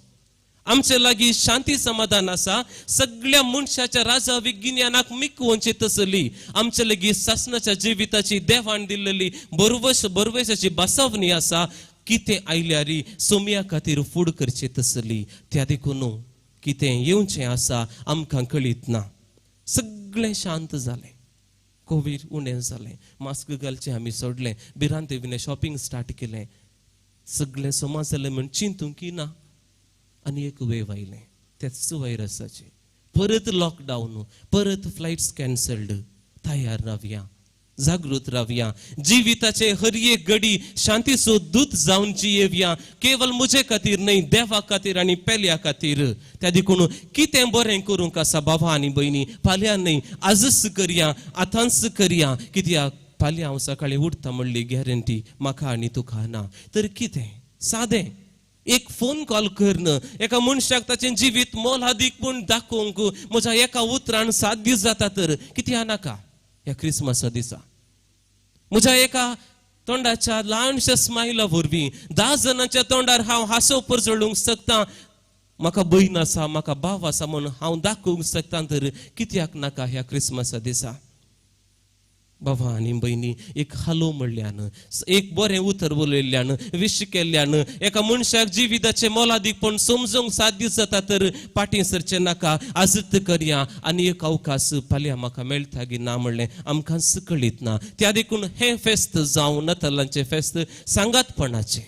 आमचे लागीं शांती समाधान आसा, सगळ्या मनशाच्या राजा विज्ञानाक मिकवोनची तसली आमचे लागीं सासणाच्या जिविताची देवान दिल्ली बरवस बरवसाची बसवणी आसा. कितें आयल्यार सोमया खातीर फूड करची तसली. त्या देखून कितें येवचें आसा आमकां कळीत ना. सगळें शांत जालें, कोवीड उणें जालें, मास्क घालचें आमी सोडलें, भिरांते विणें शॉपिंग स्टार्ट केलें, सगळें समाज जालें म्हूण चिंतूंक ना. आनी एक वेव आयलें त्याच व्हायरसाचें, परत लॉकडावन, परत फ्लायट्स कॅन्सल्ड. तयार रावया, जागृत रावया, जिविताचे हर एक घडी शांतीचो दूत जावन जियेवया, केवल म्हजे खातीर न्हय, देवा खातीर आनी पेल्या खातीर. त्या देखून कितें बरें करूंक आसा बाबा आनी भयणी, फाल्यां न्हय आजच करया, आतांच करया. कित्याक फाल्यां हांव सकाळीं उठता म्हणली गॅरंटी म्हाका आनी तुका ना. तर कितें सादें एक फोन कॉल करून एका मनशाक ताचें जिवीत मोलादीक म्हूण दाखोवंक म्हज्या एका उतरान साध्य जाता तर कित्याक नाका ह्या क्रिसमसा दिसा म्हज्या एका तोंडाच्या ल्हानशा स्मायला वरवीं 10 जाणांच्या तोंडार हांव हांसो परजळूंक शकता. म्हाका भयण आसा, म्हाका भाव आसा म्हूण हांव दाखोवंक शकता तर कित्याक नाका ह्या क्रिसमसा दिसा. बाबा आनी भयणी एक हालो म्हणल्यान, एक बरें उतर उलयल्ल्यान, विश केल्ल्यान एका मनशाक जिविताचें मोलादीकपण समजूंक साध्य जाता तर पाटीं सरचें नाका. आजत करया आनी एक अवकाश फाल्यां म्हाका मेळटा गी ना म्हणलें आमकांच कळीत ना. त्या देखून हें फेस्त जावं नतालांचें फेस्त सांगातपणाचें.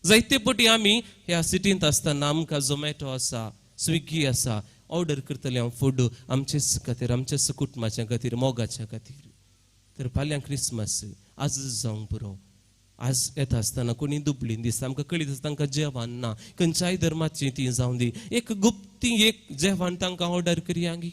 जायते पटी आमी ह्या सिटींत आसतना आमकां झोमॅटो आसा, स्विगी आसा, ऑर्डर करतले हांव फूड आमचेच खातीर, आमच्याच कुटुंबाच्या खातीर, मोगाच्या खातीर. तर फाल्यां क्रिसमस आज जावंक पुरो. आज येता आसतना कोणी दुबळी दिसता, आमकां कळीत आसता तांकां जेवण ना, खंयच्याय धर्माची ती जावं दी, एक गुप्ती एक जेवण तांकां ऑर्डर करया गी.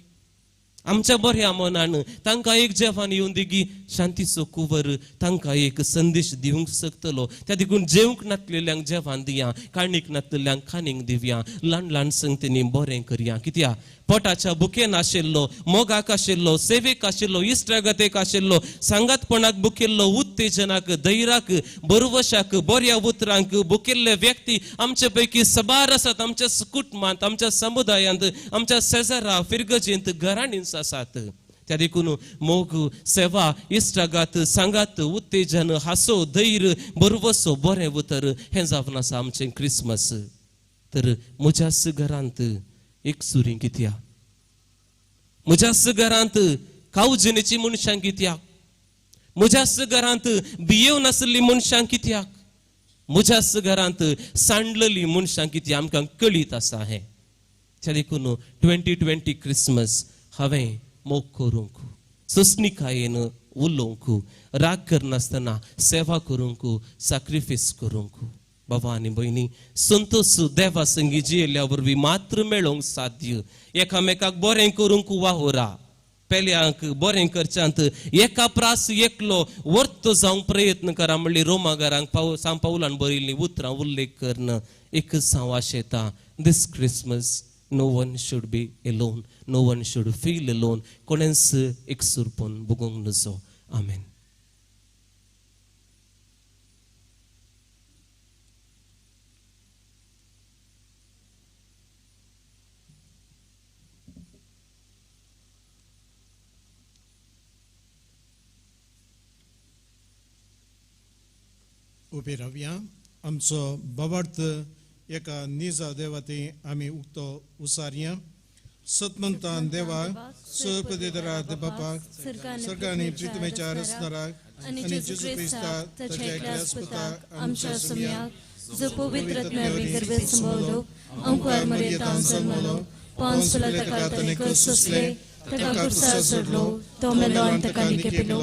आमच्या बऱ्या मनान तांकां एक जेवण येवन दिगी, शांतीचो कुवर तांकां एक संदेश दिवंक शकतलो. त्या देखून जेवंक नातलेल्यांक जेवण दिया, काणीक नातलेल्यांक खाणीक दिवया, ल्हान ल्हान संगतींनी बरें करया. कित्याक पोटाच्या बुकेन आशिल्लो, मोगाक आशिल्लो, सेवेक आशिल्लो, इश्टागतेक आशिल्लो, सांगातपणाक बुकेल्लो, उत्तेजनाक, धैर्याक, बरवशाक, बऱ्या उतरांक बुकेल्ले व्यक्ती आमचे पैकी सबार आसात. आमच्या कुटुंबांत, आमच्या समुदायांत, आमच्या शेजारा फिरगजेंत, घराणींच आसात. त्या देखून मोग, सेवा, इश्टागात, सांगात, उत्तेजन, हासो, धैर्य, बरवसो, बरें उतर हें जावन आसा आमचें क्रिसमस. तर म्हज्याच घरांत एक सुरी कित्याक, म्हज्याच घरांत कावजेनेची मनशां कित्याक, म्हज्याच घरांत भियेवन नासली मनशां कित्याक, म्हज्याच घरांत सांडलेली मनशां कित्याक, आमकां कळीत आसा हें. त्या देखून 2020 क्रिसमस हांवें मोग करूंक, सोंसणीकायेन उलोवंक, राग करनासतना सेवा करूंक, साक्रिफीस करूंक. बाबा आनी भयणी, संतोष देवा संगी जियेल्ल्या वरवीं मात्र मेळोवंक साध्य. एकामेकाक बरें करूंक वावरा, पेल्यांक बरें करच्यांत एका प्रास एकलो वर्त जावंक प्रयत्न करा म्हणली रोमागारांक सांग पावलान बरयल्लीं उतरां उल्लेख करून एक हांव आशेता, this Christmas no one should be alone, no one should feel alone. कोणेंच एकसुरपण भोगूंक नजो. आमेन. उबी रावया. आमचो बाबार्थ एका निजा देवाती आमी उक्तो उसारया. सतमंतान देवा सर्पदेदरा बापाक सरकारांनी प्रितमेच्या रसनराक आनी जेजू क्रिस्ताक ताच्या एकल्याच पुताक आमच्या सोम्याक जो पवित्र आत्म्यावरी गर्भेत संभवलो, अंकुर मर्येतान जल्मलो, पांच ताका ताणें सोंसले, ताका कुर्सार सोडलो, तो मेलो आनी ताका निकेपिलो,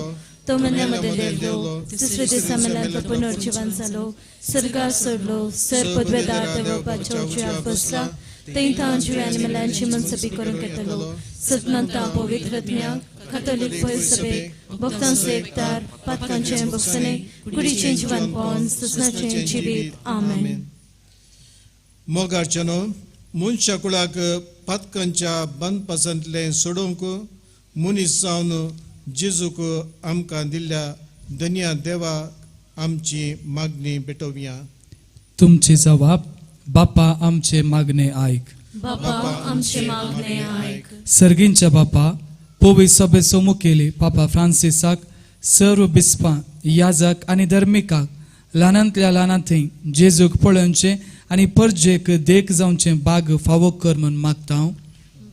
तो मेल्या मदें देवलो, तिसरे दिसा मेल्यान तो पुनर्जिवन जालो, स्वर्गार सोडलो, सर पदवेदार देवबाच्या उजव्या बसला, थंय तांव जिव्या आनी मेल्यांची मनसबी करूंक येतलो. सतमंता पवित्र आत्म्याक, कातोलीक सभेक, भक्तांचो एकतार, पातकांचें भोगसणें, कुडीचें जिवनपण, ससनाचें जिवीत. आमेन. मोगाच्यानो मनशा कुळाक पातकांच्या बंदपासांतलें सोडोवंक मनीस जावन जेजूक आमकां दिल्ल्या धन्या देवा आमची मागणी भेटोवया. तुमची जबाब बापा आमचे मागणे आयक. बापा आमचे मागणे आयक. सर्गींच्या बापा, पोवी सभेचो मुखेली पापा फ्रांसिसाक, सर्व बिस्पां, याजक आनी धर्मिकाक ल्हानांतल्या ल्हानांत जेजूक पळोवचें आनी परजेक देख जावचें बाग फावो कर म्हूण मागता हांव.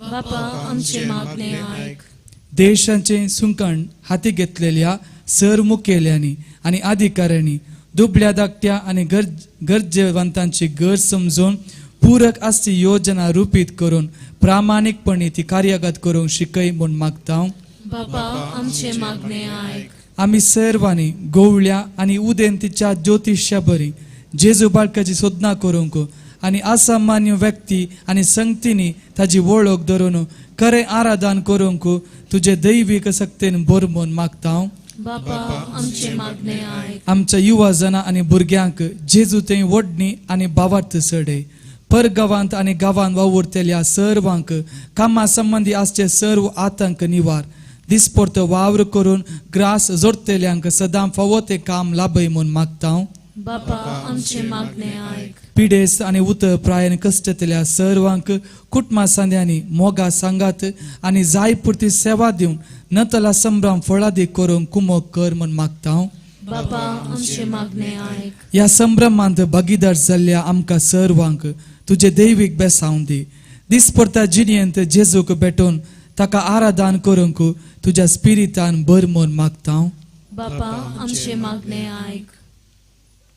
बापा आमचे मागणे आयक. देशाचें सुंकण हाती घेतलेल्या सर मुखेल्यांनी आनी अधिकाऱ्यांनी दुबळ्या धाकट्या आनी गरजेवंतांची गरज समजून पूरक आसची योजना रुपीत करून प्रामाणीकपणे ती कार्यगत करूंक शिकय म्हूण मागता हांव. बापा आमचे मागणे आयक. आमी सर्वांनी गोवळ्या आनी उदेंतीच्या ज्योतिश्या बरी जेजू बाळकाची सोदना करूंक आनी असामान्य व्यक्ती आनी संगतींनी ताजी वळख धरून खरें आराधन करूंक तुजे दैवीक सक्तेन भर म्हूण मागता हांव. बापा आमचे मागणे आयक. आमच्या युवा जनां आनी भुरग्यांक जेजू थंय वडणी आनी भावार्थ चडय. परगांवांत आनी गांवांत वावुरतल्या सर्वांक कामा संबंदी आसचे सर्व आतंक निवार. दिसपोर्त वावर करून ग्रास जोडतेल्यांक सदां फावो तें काम लाभय म्हूण मागता हांव. बापा आमचे मागणे आयक. पिडेस्त आनी उतर प्रायन कश्टतल्या सर्वांक कुटुंबा सांद्यांनी मोगा सांगात आनी जाय पुरती सेवा दिवन नतला संभ्रम फळादीक करूंक कुमक कर म्हूण मागता. बापा आमचे मागणे आयक. ह्या संभ्रमांत भागीदार जाल्ल्या आमकां सर्वांक तुजे दैवीक बेसावं दी. दिसपडटा जिणेंत जेजूक भेटून ताका आराधन करूंक तुज्या स्पिरितान भर म्हूण मागता. बापा आमचे मागणे आयक.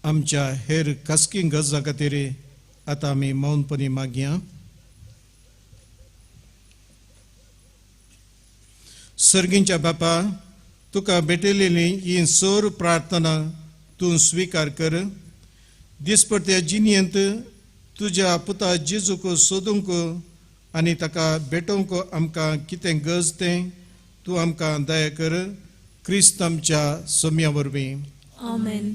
आमच्या हेर खासगी गरजां खातीर आतां आमी मौनपणी मागया. सर्गींच्या बापा, तुका भेटलेली ही सोर प्रार्थना तूं स्विकार कर. दिसपडत्या जिणेंत तुज्या पुता जेजूक सोदूंक आनी ताका भेटोवंक आमकां कितें गरज तें तूं आमकां दया कर. क्रिस्त आमच्या सोम्या वरवीं. आमेन.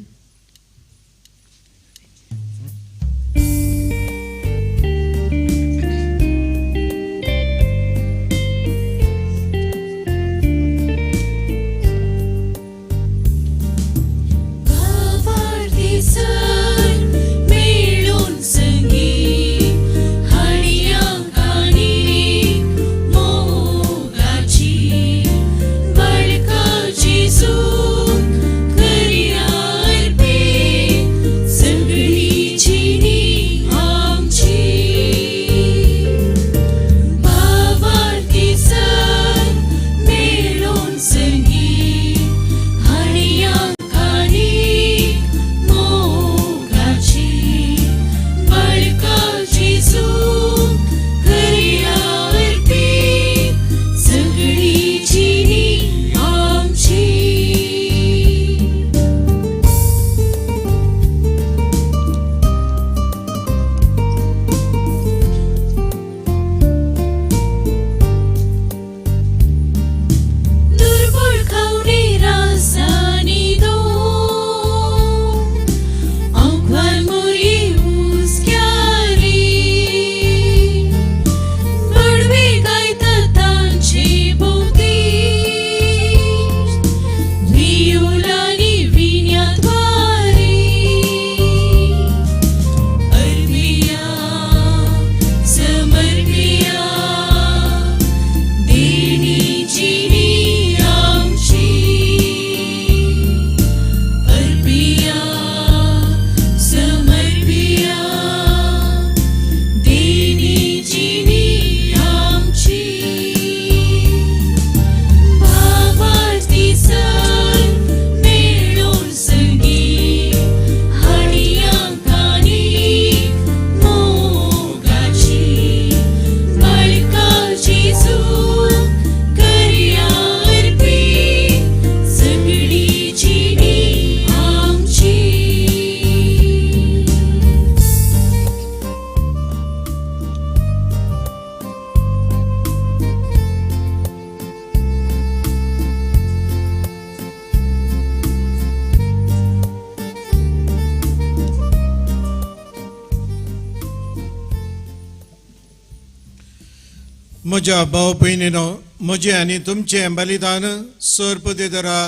म्हज्या भाव भयणीनो, म्हजें आनी तुमचें बलिदान सर्पदेदरा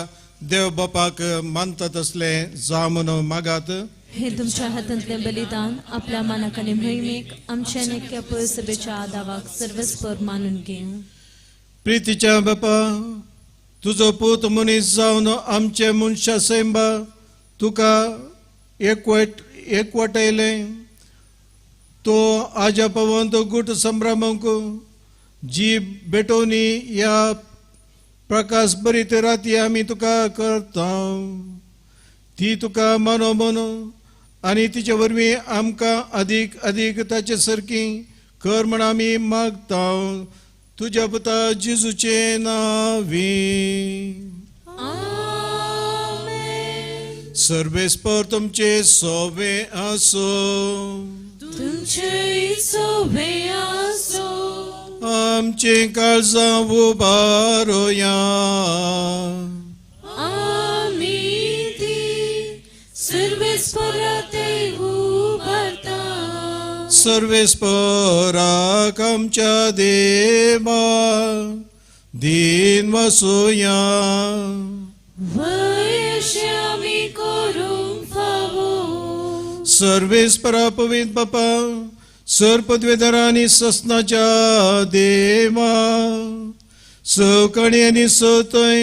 देव बापाक मानतात असलें जा म्हणून मागात. हे तुमच्या हातांतलें बलिदान आपल्या मानाक आनी मोहिमेक आमच्या नेक्या पळसभेच्या आदावाक सर्वस्पर मानून घेवं. प्रितीच्या बापा, तुजो पूत मनीस जावन आमचे मनशा सैंबा तुका एकवटयलें. तो आजा पवंत गुट संभ्रमंक जी भेटोवणी ह्या प्रकाश बरीत राती आमी तुका करता ती तुका मानो मानो आनी तिचे वरवीं आमकां अदीक अदीक ताचे सारकी कर म्हण आमी मागता. तुज्या पुता जेजूचे नांवी. सर्वेस्पर तुमचे सोवे आसो. तुमचे सोवे आसो. आमचे काळजां उबारोया. आमी ती सर्वेस्पराते उबारता. सर्वेस्पराक आमच्या देवा दीन वसोया. वयशे आमी करूंक फावो. सर्वेस्परा पवित्र बापा, सर पदवेदारा आनी ससनाच्या देवा, सवकणी आनी सतय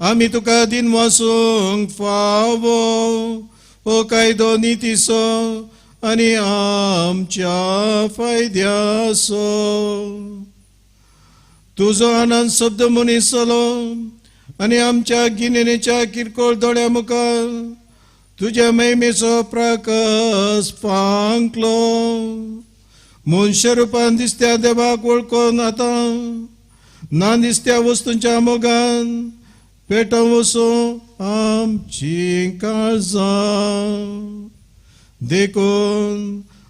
आमी तुका दिनवासूंक फावो हो कायदो नितीचो आनी आमच्या फायद्याचो. तुजो आनंद शब्द मनीस जालो आनी आमच्या गिन्यानाच्या किरकोळ दोळ्या मुखार तुज्या महिमेचो प्रकाश फांकलो. मनशा रुपान दिसत्या देवाक वळखून आतां ना दिसत्या वस्तूंच्या मोगान पेटोवन वचूं आमची काळजां. देखून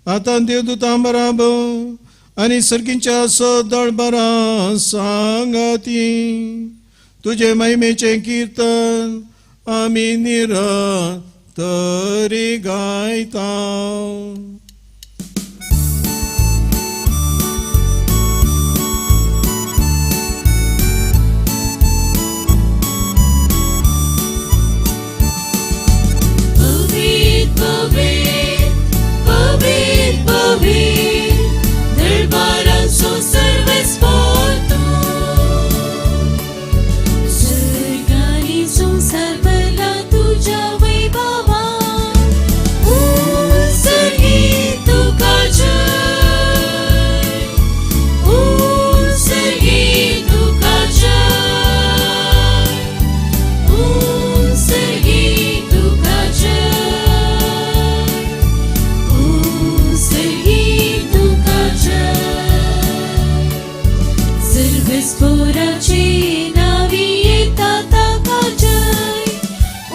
आतां देवदूतां बराबर आनी सर्गींच्या सदळबरां सांगाती तुजे महिमेचें किर्तन आमी निरंतरी गायता. पवित्र पवित्र पवित्र पवित्र दरबाराचो सर्वेस्पर तूं, स्वर्ग आनी संवसार भरला तुज्या वैभवान. उंच तुका जय, उंच तुका जय, उंच तुका जय, उंच तुका जय. सर्वेस्पराचे नावी येता ताका जय,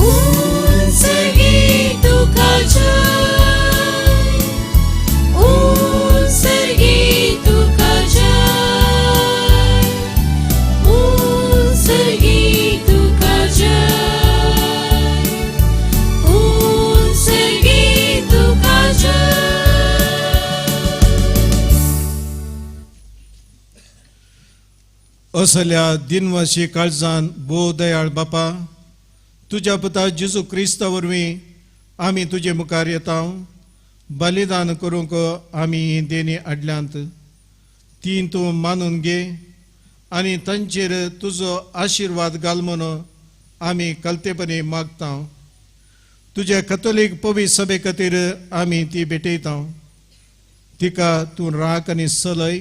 उंच तुका जय, उंच तुका जय, उंच तुका जय, उंच तुका जय. असल्या दिनवाशी काळजान भोव दयाळ बापा, तुज्या पुता जेजू क्रिस्ता वरवीं आमी तुजे मुखार येता. बलिदान करूंक आमी ही देणी हाडल्यांत, ती तूं मानून घे आनी तांचेर तुजो आशिर्वाद घाल म्हणून आमी कलतेपणी मागता. तुज्या कथोलीक पवित्र सभे खातीर आमी ती भेटयता. तिका तूं राख आनी सलय,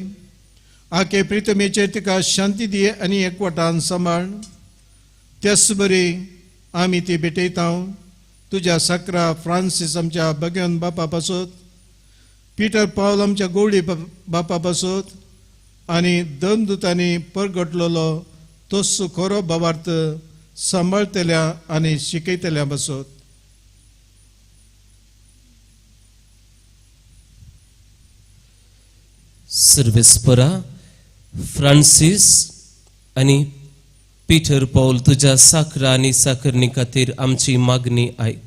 आखे प्रितमेचेर तिका शांती दी आनी एकवटान सांबाळ. त्याच बरी आमी ती भेटयता तुज्या साकरा फ्रांसीस आमच्या भगवन बापा पासत, पिटर पावल आमच्या गोवळी बापा पासत आनी दमदुतांनी परगटलेलो तोच खरो भावार्थ सांबाळतल्या आनी शिकयतल्या पासत. सर्वेस्परा फ्रांसीस आनी पीटर पॉल तुज्या साकरा आनी साकरणी खातीर आमची मागणी आयक.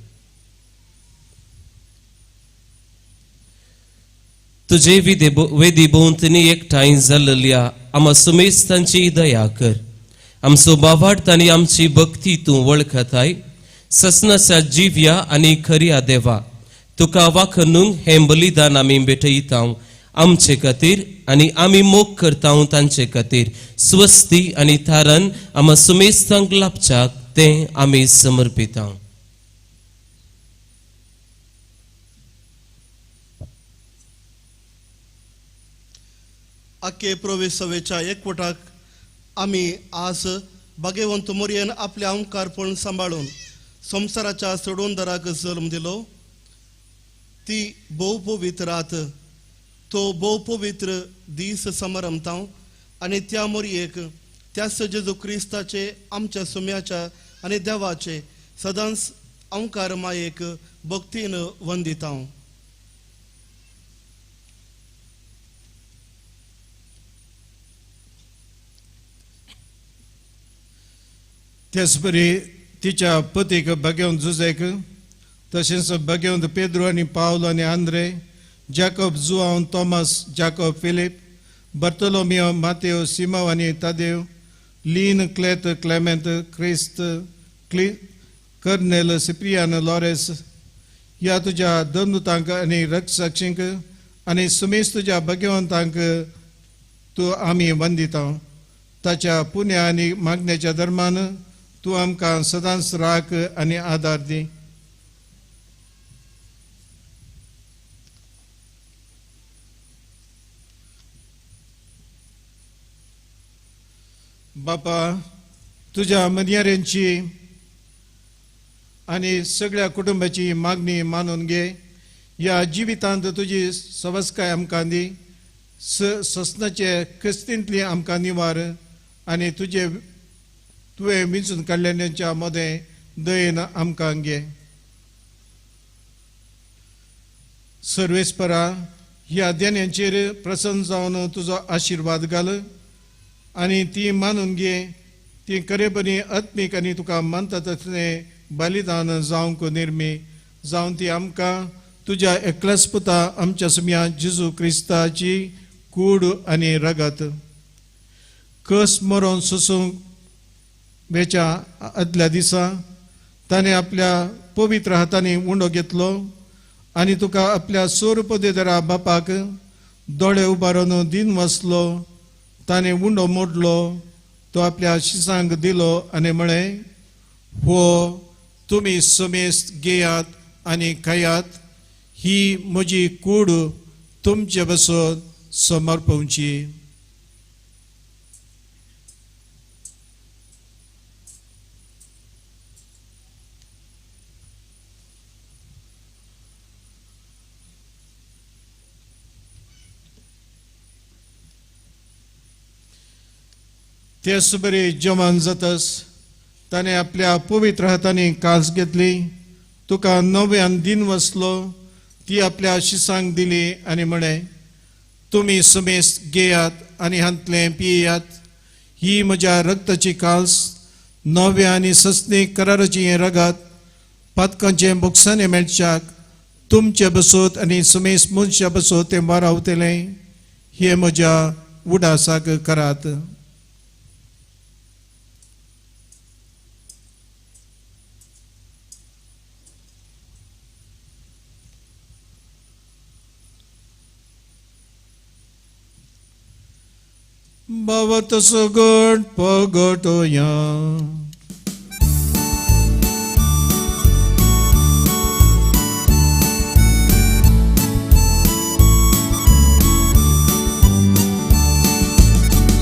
तुजे वेदी भोंवतणी एकठांय जाल्ल्या आमा सुमेस्तांची दया कर. आमचो बावार्थ आनी आमची भक्ती तूं वळखताय. ससनाच्या जिव्या आनी खऱ्या देवा, तुका वाखणूंक हें बलिदान आमी भेटयता आमचे खातीर आनी आमी मोग करता तांचे खातीर. स्वस्ती आनी थारान आमा सुमेस्तांक लाभच्याक तें आमी समर्पिता. आखे प्रवेश सभेच्या एकवटाक आमी आज भाग्यवंत मोरयेन आपले अंकारपण सांबाळून संवसाराच्या सोडूनदाराक जल्म दिलो. ती भोव पवित्र रात, तो भोव पवित्र दीस समारंभता आनी त्या मोरयेक त्याच जेजू क्रिस्ताचे आमच्या सुम्याच्या आनी देवाचे सदांच अंकार मायेक भक्तीन वंदिता. त्याच परी तिच्या पतीक भगवंत जुजेक, तशेंच भगवंत पेद्रो आनी पावल आनी Andre, Jacob, Joao, Thomas, Jacob, Philip, Bartolomeo, Mateo, Simao आनी तादेव, लीन, क्लेत, क्लेमेंत, क्रिस्त, क्ली, कर्नेल, सिप्रियान, लॉरेस ह्या तुज्या दंदुतांक आनी रक्षसाक्षींक आनी सुमेस तुज्या भगवंतांक तूं आमी वंदिता. ताच्या पुण्या आनी मागण्याच्या धर्मान तूं आमकां सदांच राख आनी आदार दी. बापा, तुज्या मनयाऱ्यांची आनी सगळ्या कुटुंबाची मागणी मानून घे. ह्या जिवितांत तुजी सवस्काय आमकां दी, ससनाचे क्रिस्तींतली आमकां निवार आनी तुजे तुवें विंचून काडलेल्यांच्या मदें दयेन आमकां घे. सर्वेस्परा, ह्या देण्यांचेर प्रसन्न जावन तुजो आशिर्वाद घाल आनी ती मानून घे. ती खरेपणी आत्मीक आनी तुका मानता तसलें बलिदान जावंक निर्मी जावन ती आमकां तुज्या एकल्याच पुता आमच्या सुम्या जेजू क्रिस्ताची कूड आनी रगत कस मरोन सोसूंक वेच्या आदल्या दिसा ताणें आपल्या पवित्र हातांनी उंडो घेतलो आनी तुका आपल्या सोरपदेदरा बापाक दोळे उबारून दिन वसलो. ताणें उंडो मोडलो, तो आपल्या शिसांक दिलो आनी म्हळें, हो तुमी समेस्त घेयात आनी खायात, ही म्हजी कूड तुमचे बसून समर्पवची. तेच बरी जेवण जातस ताणें आपल्या पवित्र हातांनी कास घेतली, तुका नव्यान दिन वसलो, ती आपल्या शिसांक दिली आनी म्हळें, तुमी समेस्त घेयात आनी हांतलें पियात, ही म्हज्या रक्ताची कास, नव्या आनी सस्नी कराराची हें रगत पातकांचें बोगसाणें मेळच्याक तुमचे बसोत आनी समेस्त मनशा बसोत तें वारावतलें, हें म्हज्या उडासाक करात. भवत सुगट पगटोया.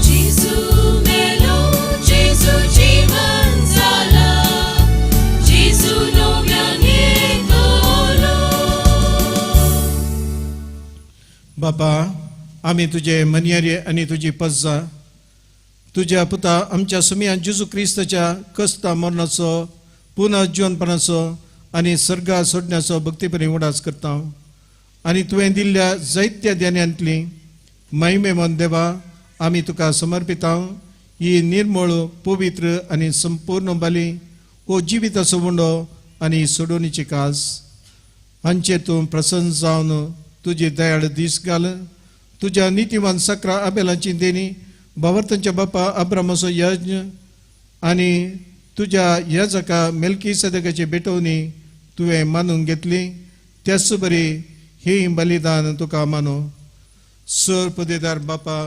जेजू मेलो, जेजू जीवन जाला, जेजू नव्यान येतलो. बापा, आमी तुजे मनयारी आनी तुजी पज्जा तुज्या पुता आमच्या सुमया जेजू क्रिस्ताच्या कस्ता मरणाचो पुनः जिवनपणाचो आनी सर्गा सोडण्याचो भक्तीपणी उडास करता आनी तुवें दिल्ल्या जायत्या देण्यांतली महिमे मन देवा आमी तुका समर्पिता. ही निर्मळ पवित्र आनी संपूर्ण बली हो जिविताचो उंडो आनी सोडोवणीची कास हांचे तूं प्रसन्न जावन तुजी दयाळ दीस घाल. तुज्या नितीवान सकरा आबेलांची देणी, भावार्थांच्या बापा अब्रामाचो यज्ञ आनी तुज्या याजका मेलकी सदकाची भेटवणी तुवें मानून घेतली, त्याच बरी हे बलिदान तुका मानू. सर पदेदार बापा,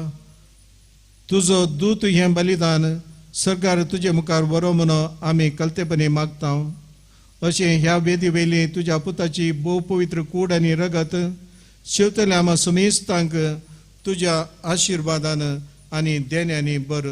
तुजो दूत हें बलिदान सरकार तुजे मुखार बरो म्हणून आमी कलतेपणी मागता. अशें ह्या वेदी वयली तुज्या पुताची भोव पवित्र कूड आनी रगत शेवतल्या आमा समेस्तांक तुज्या आशिर्वादान आनी देण्यांनी बर.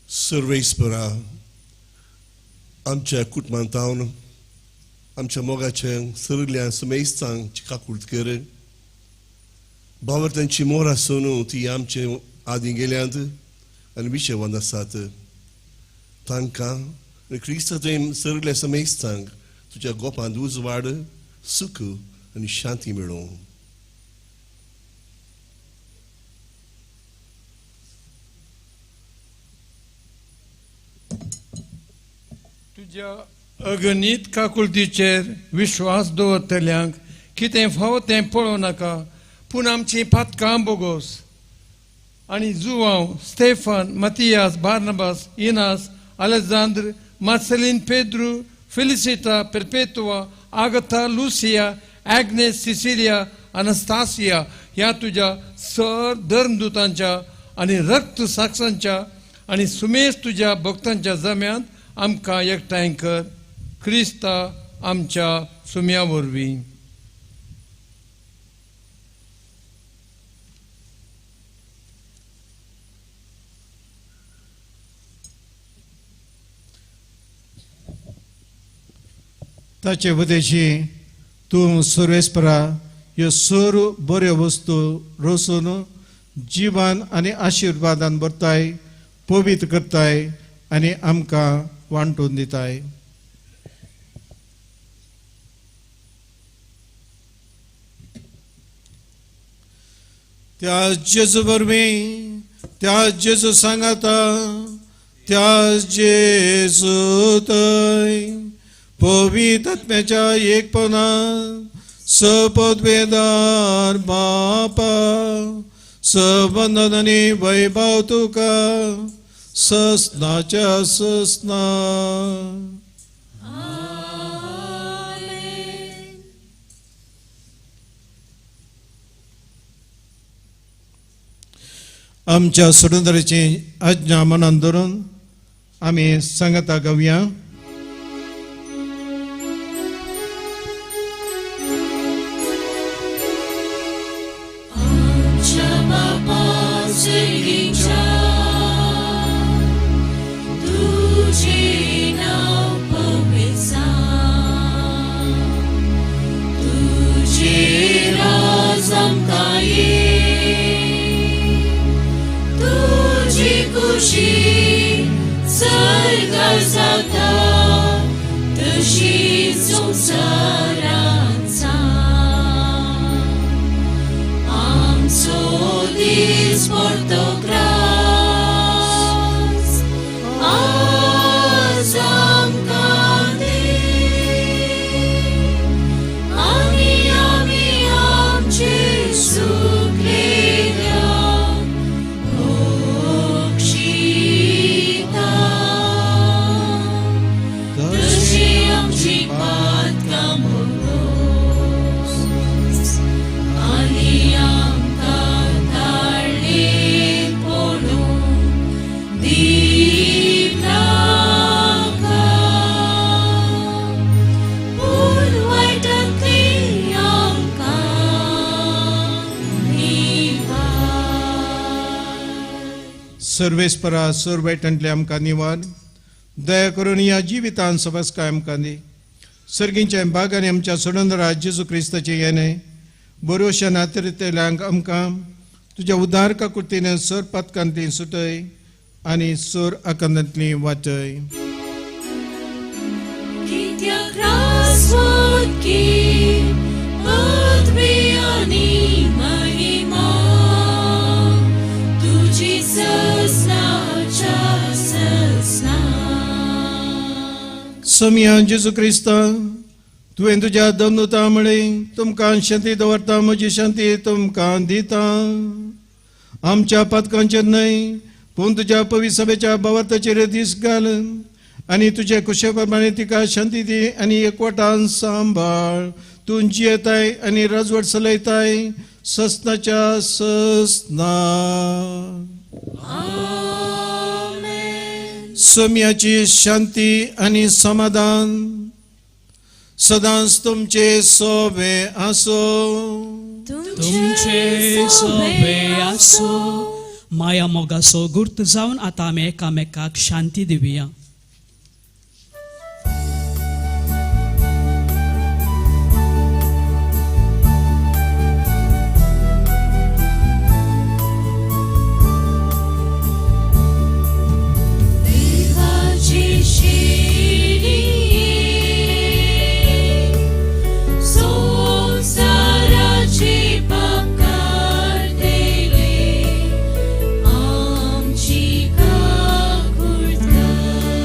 सर्वेस्परा, आमच्या कुटुंबांत आमच्या मोगाच्या सरिल्ल्या समेस्तांक काकूर्त कर. भावार्थांची मोर आसून ती आमचे आदी गेल्यांत आनी विशेवान आसात. तांकां आनी क्रिस्ताचे सरिल्ल्या समेस्तांक तुज्या गोपांत उजवाड, सुख आनी शांती मेळूं. तुज्या अगणीत काकुळतीचेर विश्वास दवरतल्यांक कितें फावो तें पळोवं नाका, पूण आमचीं पातकां बोगोस. आनी Joao, Stefan, Matias, Barnabas, Inas, Alexandre, Marcelin, Pedro, Felicita, Perpetua, Agatha, Lucia, Agnes, Cecilia, Anastasia ह्या तुज्या सर धर्मदूतांच्या आनी रक्त साक्षांच्या आनी सुमेश तुज्या भक्तांच्या जम्यांत आमकां एकठांय कर, क्रिस्ता आमच्या सुम्या वरवीं. ताचे उदेशी तूं सर्वेस्परा ह्यो सर्व बऱ्यो वस्तू रोसून जिवन आनी आशिर्वादान भरताय, पवित्र करताय आनी आमकां वांटून दिताय. त्या जेजू वरवीं, त्या जेजू सांगाता, त्या जेजू थंय पवित्र आत्म्याच्या एकपणान सपदवेदार बापा सवंदन आनी वैभव तुका ससनाच्या ससना. आमच्या सोडूनदाराची आज्ञा मनान धरून आमी सांगता गावया. सर्वेस्परा सर्वेटंतले आमकां निवार दया करून ह्या जिवितान सबसकाय आमकां दी. सर्गींच्या बागांनी आमच्या सोडंदरा जेजू क्रिस्ताचें येणें बरोवश्या नातरितल्यांक आमकां तुज्या उदार काकुळतीन सर पातकांतली सुटय आनी सर आकांतांतली वाटय. समिया जेजू क्रिस्ता तुवें तुज्या दमनुता म्हळें तुमकां शांती दवरता, म्हजी शांती तुमकां दिता. आमच्या पातकांचेर न्हय पूण तुज्या पवित्र सभेच्या भावार्थाचेर दीस घाल आनी तुजे कुशे प्रमाणे तिका शांती दी आनी एकवटान सांबाळ. तूं जियेताय आनी राजवट चलयताय ससनाच्या ससना. सोम्याची शांती आनी समाधान सदांच तुमचे सोबे आसो. तुमचे सोबे आसो. माया मोगासो गुर्त जावन आतां आमी एकामेकाक शांती दिवया. आमची काकुळट कर.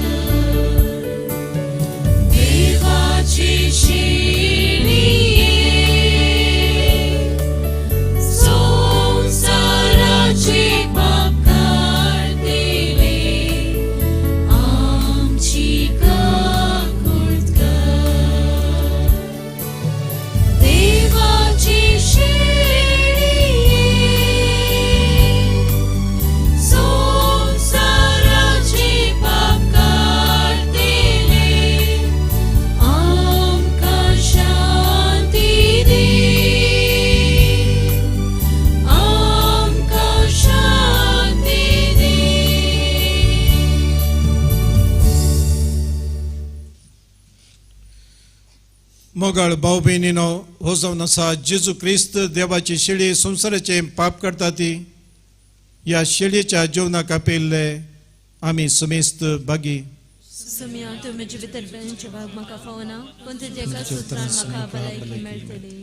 मोगाळ भाव भयणीनो, हो जावन आसा जेजू क्रिस्त देवाची शेळी संवसाराचें पाप करता ती. ह्या शेळयेच्या जेवणाक आपयल्ले आमी समेस्त भागी. सोम्या, तूं म्हजे भितर बेनचे भाग म्हाका फावना, पूण तुज्या एका सुत्रान म्हाका भलायकी मेळटली.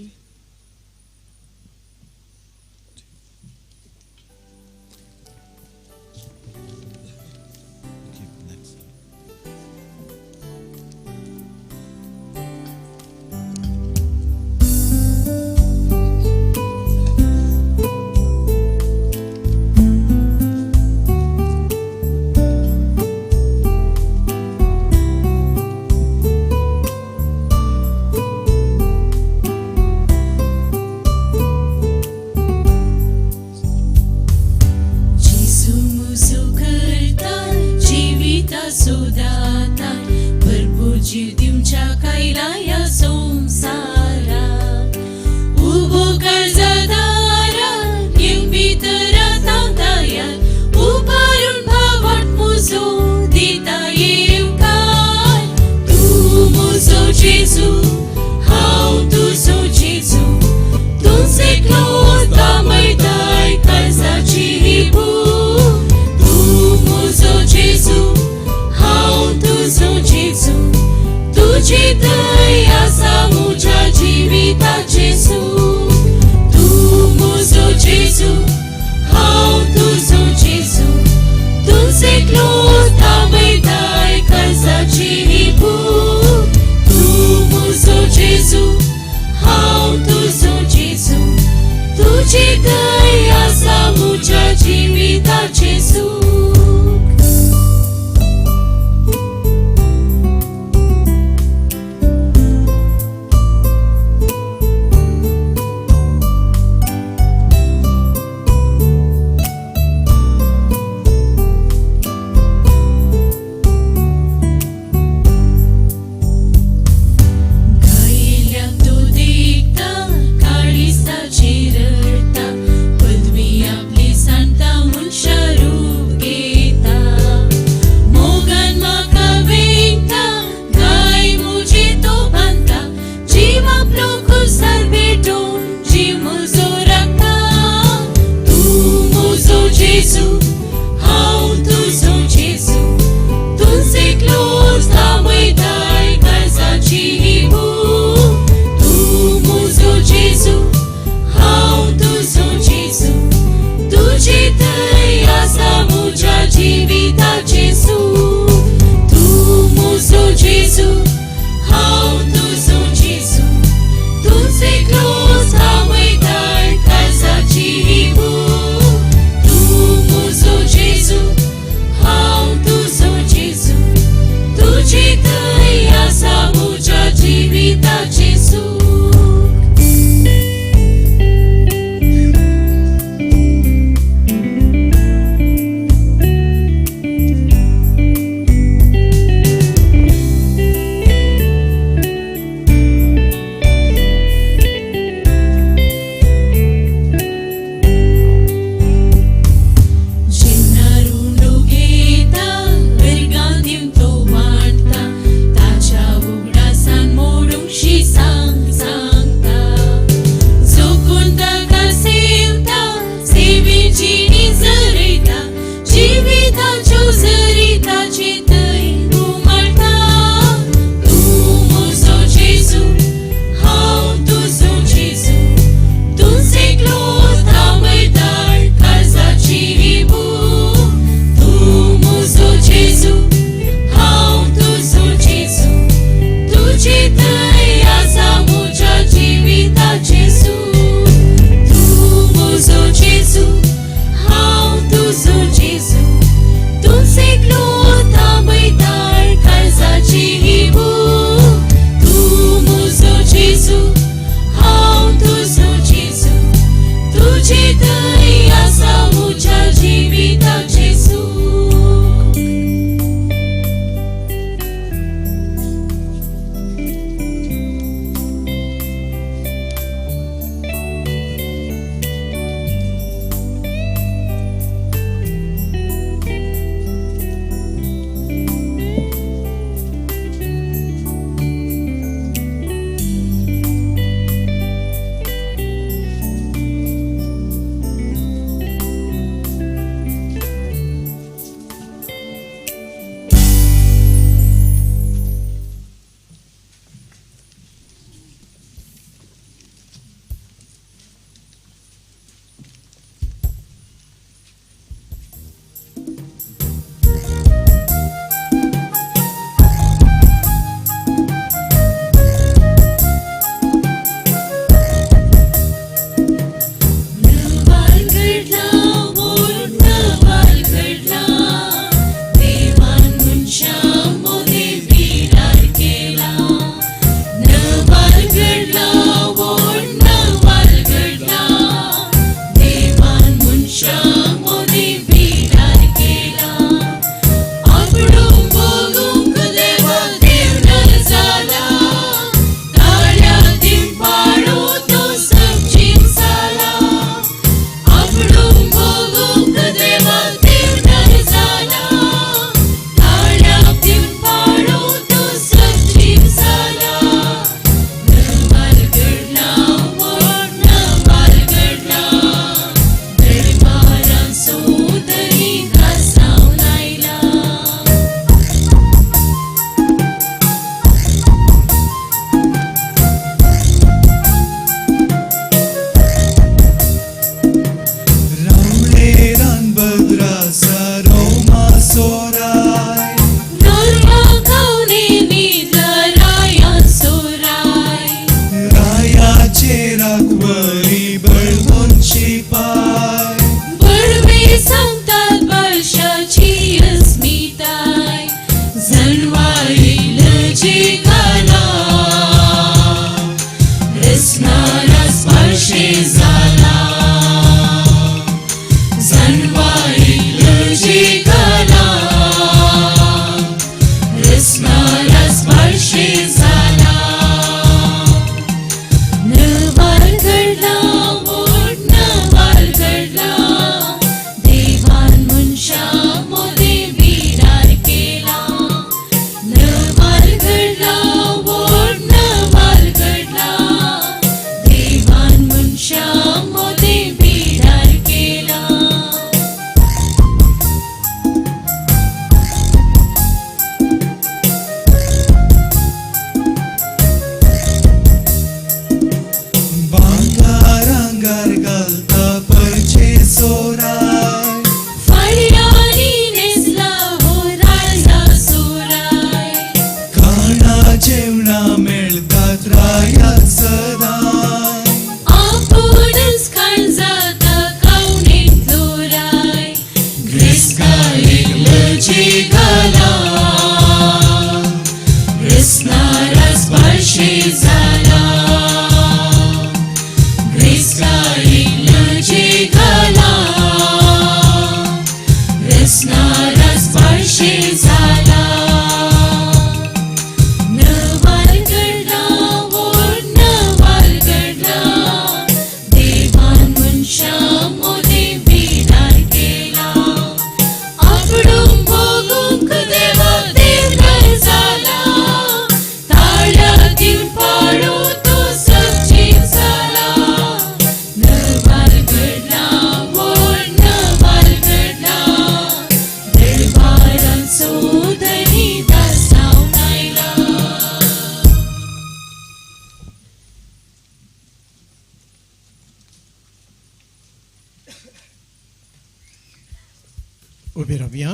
उबी रावया.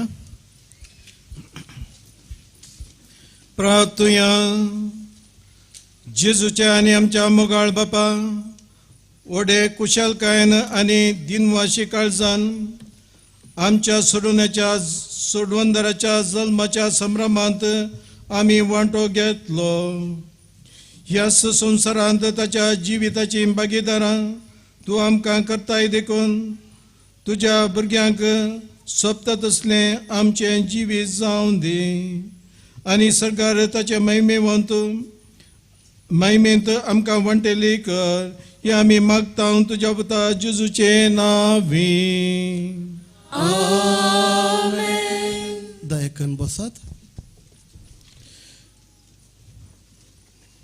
प्रार्थुया. जेजूच्या आनी आमच्या मोगाळ बापा, ओडे कुशलकायेन आनी दिनवाशी काळजान आमच्या सोडवण्याच्या सोडवंदराच्या जल्माच्या संभ्रमांत आमी वांटो घेतलो. ह्या संवसारांत ताच्या जिविताची भागीदारां तूं आमकां करताय देखून तुज्या भुरग्यांक सोबता तसलें आमचें जिवीत जावं दी आनी सरकार ताचे महिमेवंत महिमेंत आमकां वांटेली कर. हें आमी मागता तुज्या पुता जेजूचे नांवी. दयाकन बसात.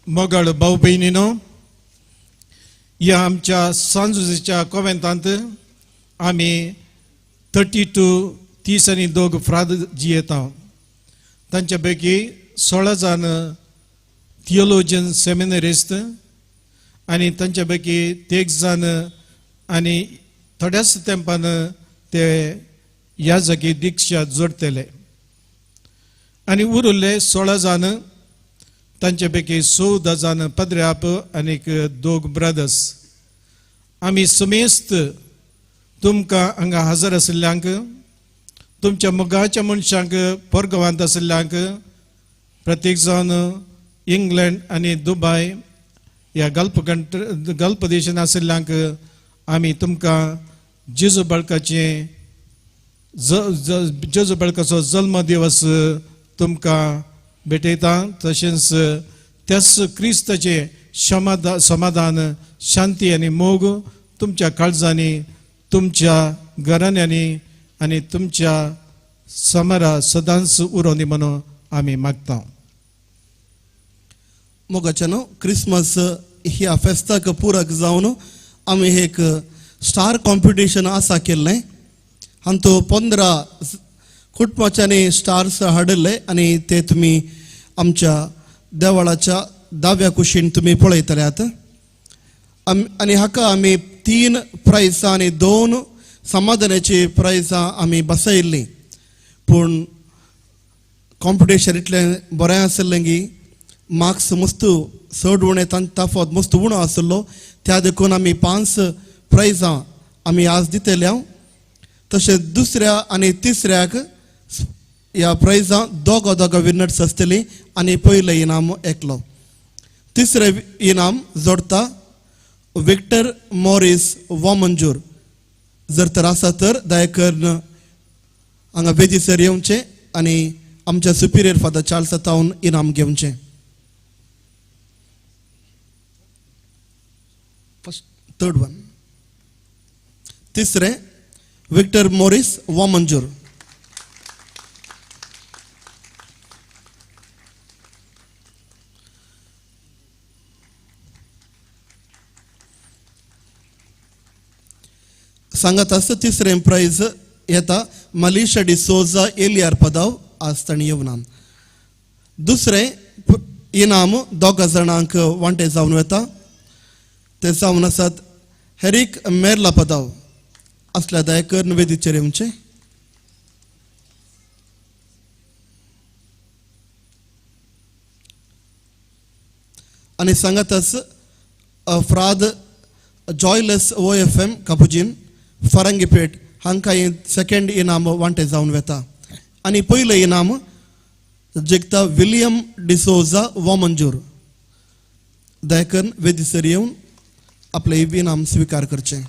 मोगाळ भाव भयणीनो, ह्या आमच्या सांजुजेच्या कोवेंतांत आमी 32 30 आनी 2 फ्राद जियेता. तांच्या पैकी 16 जाण थियोलॉजियन सेमिनरिस्ट आनी तांच्या पैकी 13 जाण आनी थोड्याच तेंपान ते ह्या जागी दिक्षा जोडटले आनी उरिल्ले 16 जाण तांचे पैकी 14 जाण पदऱ्याप आनीक 2 ब्रदर्स. आमी समेस्त तुमकां हांगा हजर आशिल्ल्यांक, तुमच्या मोगाच्या मनशांक, पोरगांवांत आशिल्ल्यांक, प्रत्येक जावन इंग्लंड आनी दुबाय ह्या गल्फ कंट्री गल्फ देशांत आशिल्ल्यांक आमी तुमकां जेजू बाळकाचें जेजू बाळकाचो जल्म दिवस तुमकां भेटयता. तशेंच त्याच क्रिस्ताचें समाधान, शांती आनी मोग तुमच्या काळजांनी, तुमच्या घराण्यांनी आनी तुमच्या समरा सदांच उरोनी म्हणून आमी मागता. मोगाच्यानो, क्रिसमस ह्या फेस्ताक पुरक जावन आमी एक स्टार कॉम्पिटिशन आसा केल्लें. हांतू 15 कुटुंबाच्यांनी स्टार्स हाडिल्ले आनी ते तुमी आमच्या देवळाच्या दाव्या कुशीन तुमी पळयतले आतां. आनी हाका आमी 3 प्रायजां आनी 2 समाधानाची प्रायजां आमी बसयल्लीं. पूण कॉम्पिटिशन इतलें बरें आशिल्लें की मार्क्स मस्त चड उणें, तांचो तफावत मस्त उणो आशिल्लो. त्या देखून आमी 5 प्रायजां आमी आज दितले हांव. तशेंच दुसऱ्या आनी तिसऱ्याक ह्या प्रायजां दोगां दोगां विनर्स आसतलीं आनी पयलें इनाम एकलो. तिसरें इनाम जोडटा विक्टर मॉरिस वामंजूर. जर तर आसा तर दया करून हांगा वेदीसर येवचें आनी आमच्या सुपिरियर फादर चार्ल्स तावन इनाम घेवचें. फर्स्ट थर्ड वन, तिसरें विक्टर मॉरिस वामंजूर. सांगत आसता तिसरें प्रायज येता मलिशा डिसोजा एलियार पदाव आज तांणी येवना. दुसरें इनाम 2 जाणांक वांटे जावन वता ते जावन आसात हेरीक मेरला पदाव. असल्या दयाकर वेदीचेर येवचें. आनी सांगतच फ्राद जॉयलस OFM कापुजीन फरंगीपेठ हांकां सेकंड इनाम वांटे जावन वता. आनी पयलें इनाम जिखता विलियम डिसोजा वामंजूर. दयाकरून वेदीसर येवन आपलें इनाम स्विकार करचें.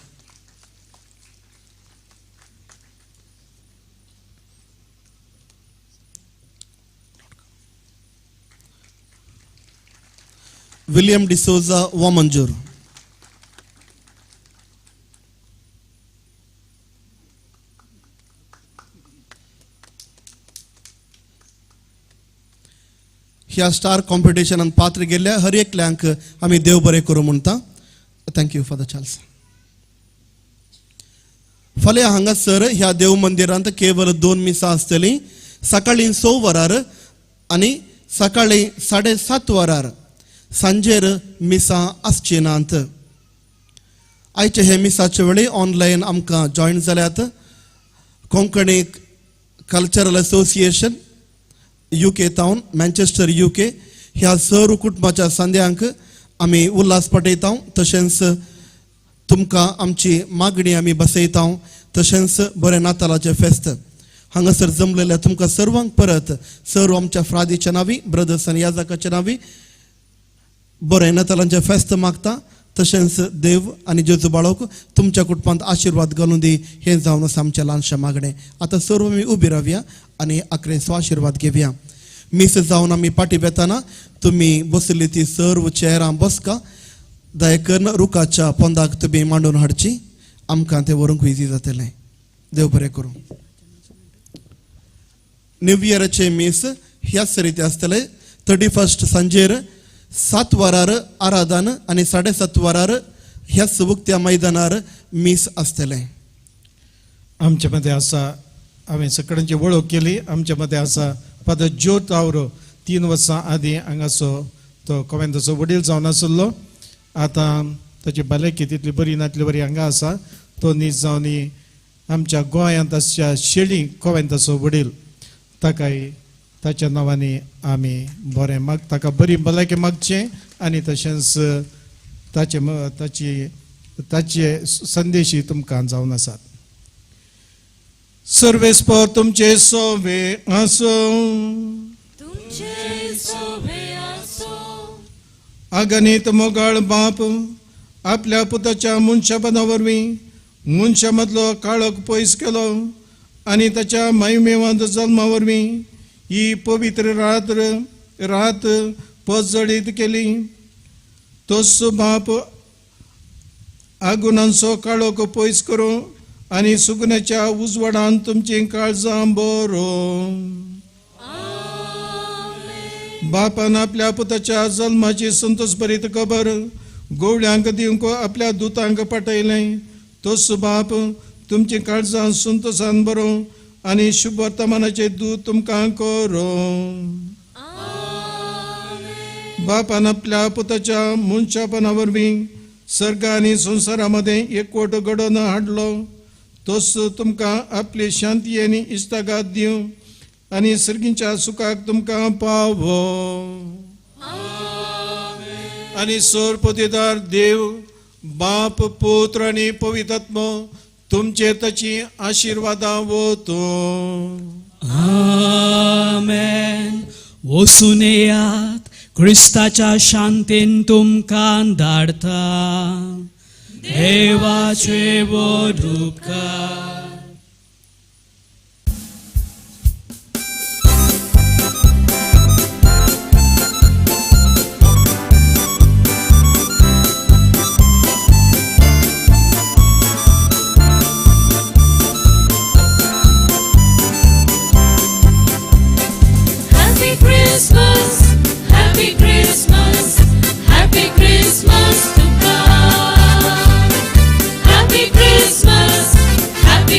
विलियम डिसोजा वामंजूर. ह्या स्टार कॉम्पिटिशनान पात्र गेल्ल्या हर एकल्यांक आमी देव बरें करूं म्हणटा. Thank you father Charles. फाल्यां हांगासर ह्या देव मंदिरांत केवल 2 मिसां आसतलीं. सकाळीं 6 वरार आनी सकाळीं 7:30 वरार सांजेर मिसां आसची नात. आयचे हे मिसाचे वेळी ऑनलायन आमकां जॉयन जाल्यात Konkani Cultural Association UK town Manchester UK ह्या सर्व कुटुंबाच्या सांद्यांक आमी उल्हास पटयता, तशेंच तुमकां आमची मागणी आमी बसयता, तशेंच बरें नातालाचें फेस्त. हांगासर जमलेल्या तुमकां सर्वांक परत सर्व आमच्या फ्रादीच्या नांवी, ब्रदर्स आनी याजकाच्या नांवी बरें नातालांचें फेस्त मागता. तशेंच देव आनी जेजू बाळक तुमच्या कुटुंबांत आशिर्वाद घालून दी हें जावन आसा आमचें ल्हानशें मागणें. आतां सर्व आमी उबी रावया आनी आक्रेचो आशिर्वाद घेवया. मीस जावन आमी पाटी वेताना तुमी बसली ती सर्व चेरां बसका दया करून रुखाच्या पोंदाक तुमी मांडून हाडची, आमकां तें व्हरूंक इजी जातलें. देव बरें करूं. न्यू इयराचें मीस ह्याच रिती आसतलें. 31 सांजेर 7 वरार आराधन आनी 7:30 वरार ह्याच उक्त्या मैदानार मीस आसतलें. आमचे मदें आसा, हांवें सगळ्यांची वळख केली. आमचे मदें आसा फादर ज्यो तावरो, 3 वर्सां आदीं हांगासो तो कोवेंताचो वडील जावन आशिल्लो. आतां ताची भलायकी तितली बरी नातली बरी हांगा आसा. तो नीज जावन आमच्या गोंयांत आसच्या शेळी कोवेंताचो वडील, ताकाय ताच्या नांवांनी आमी बरें माग, ताका बरी भलायकी मागचें आनी तशेंच ताचे ताची ताचे संदेशी तुमकां जावन आसात. सर्वेस्पर तुमचे सोवे आसूं. तुमचे सोवे आसूं. अगणित मोगाळ बाप आपल्या पुताच्या मनशापना वरवीं मनशा मदलो काळोख पयस केलो आनी ताच्या महिमेवंत जल्मा वरवीं ही पवित्र रात पजळीत केली. तोच बाप आगुनांचो काळोख पयस करूं आनी सुगुण्याच्या उजवाडान तुमचीं काळजां बरोवं. बापान आपल्या पुताच्या जल्माची संतोष भरीत खबर गोवळ्यांक दिवंक आपल्या दुतांक पाठयलें. तोच बाप तुमचीं काळजां संतोशान बरोवं आनी शुभ वर्तमानाचें दूत तुमकां करूं. बापान आपल्या पुताच्या मनशापणा वरवीं सर्ग आनी संवसारा मदें एकवट घडोवन हाडलो. तोच तुमकां आपली शांती आनी इश्टागात दिवं आनी सर्गीच्या सुखाक तुमकां पावो. आनी सोरपतीदार देव बाप पुत्र आनी पवित्र तुमचे ताची आशिर्वादां वतूं. आमेन. वचून येयात, क्रिस्ताच्या शांतीन तुमकां धाडता. देवाचे व्हड उपकार. Happy Christmas, Happy Christmas, Happy Christmas to come. Happy Christmas, Happy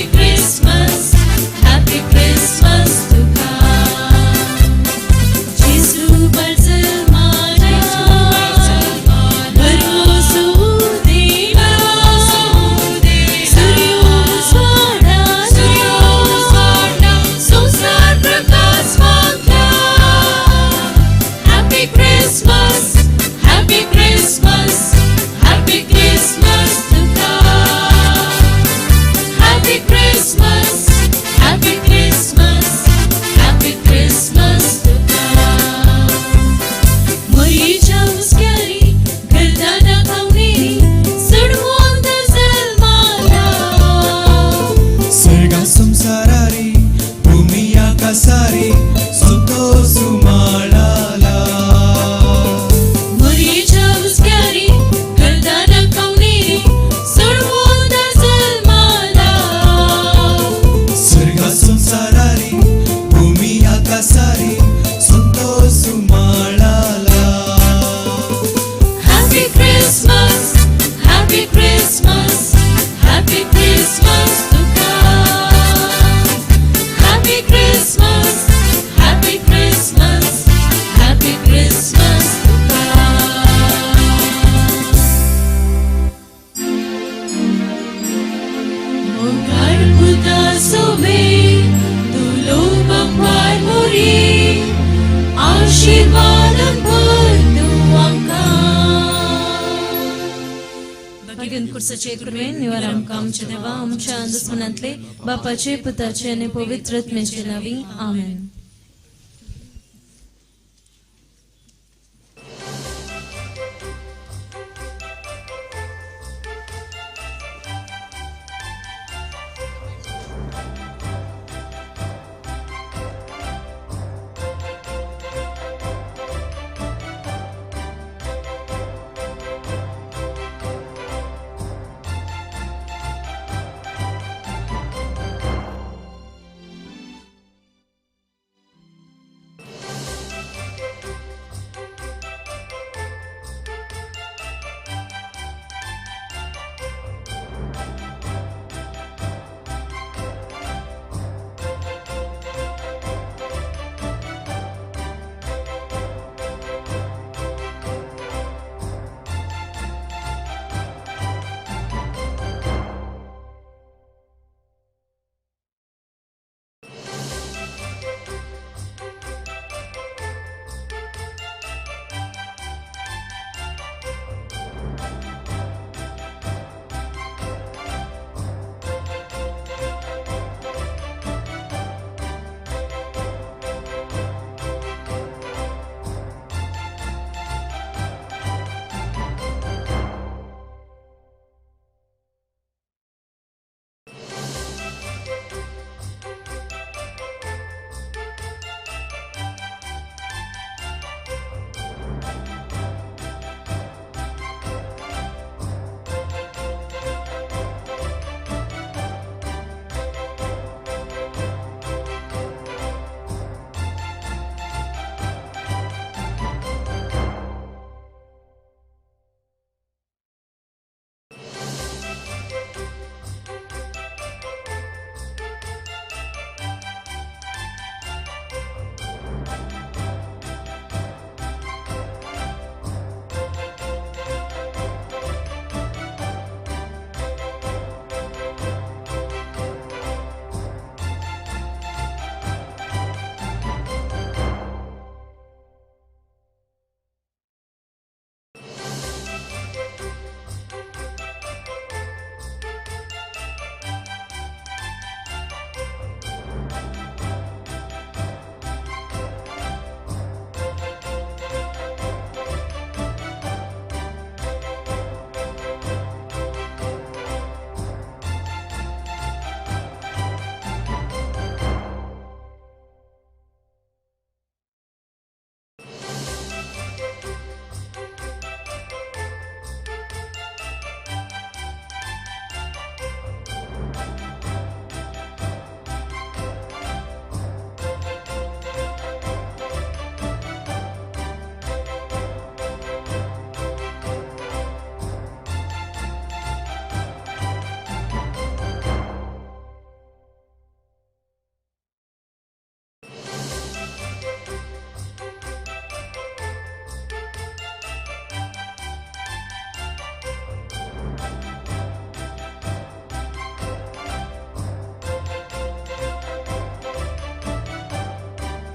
कुर्साचे कृपेन निवार आमकां आमच्या देवा आमच्या दुस्मनांतले बापाचे पुताचे आनी पवित्र आत्म्याचे नांवी आमेन.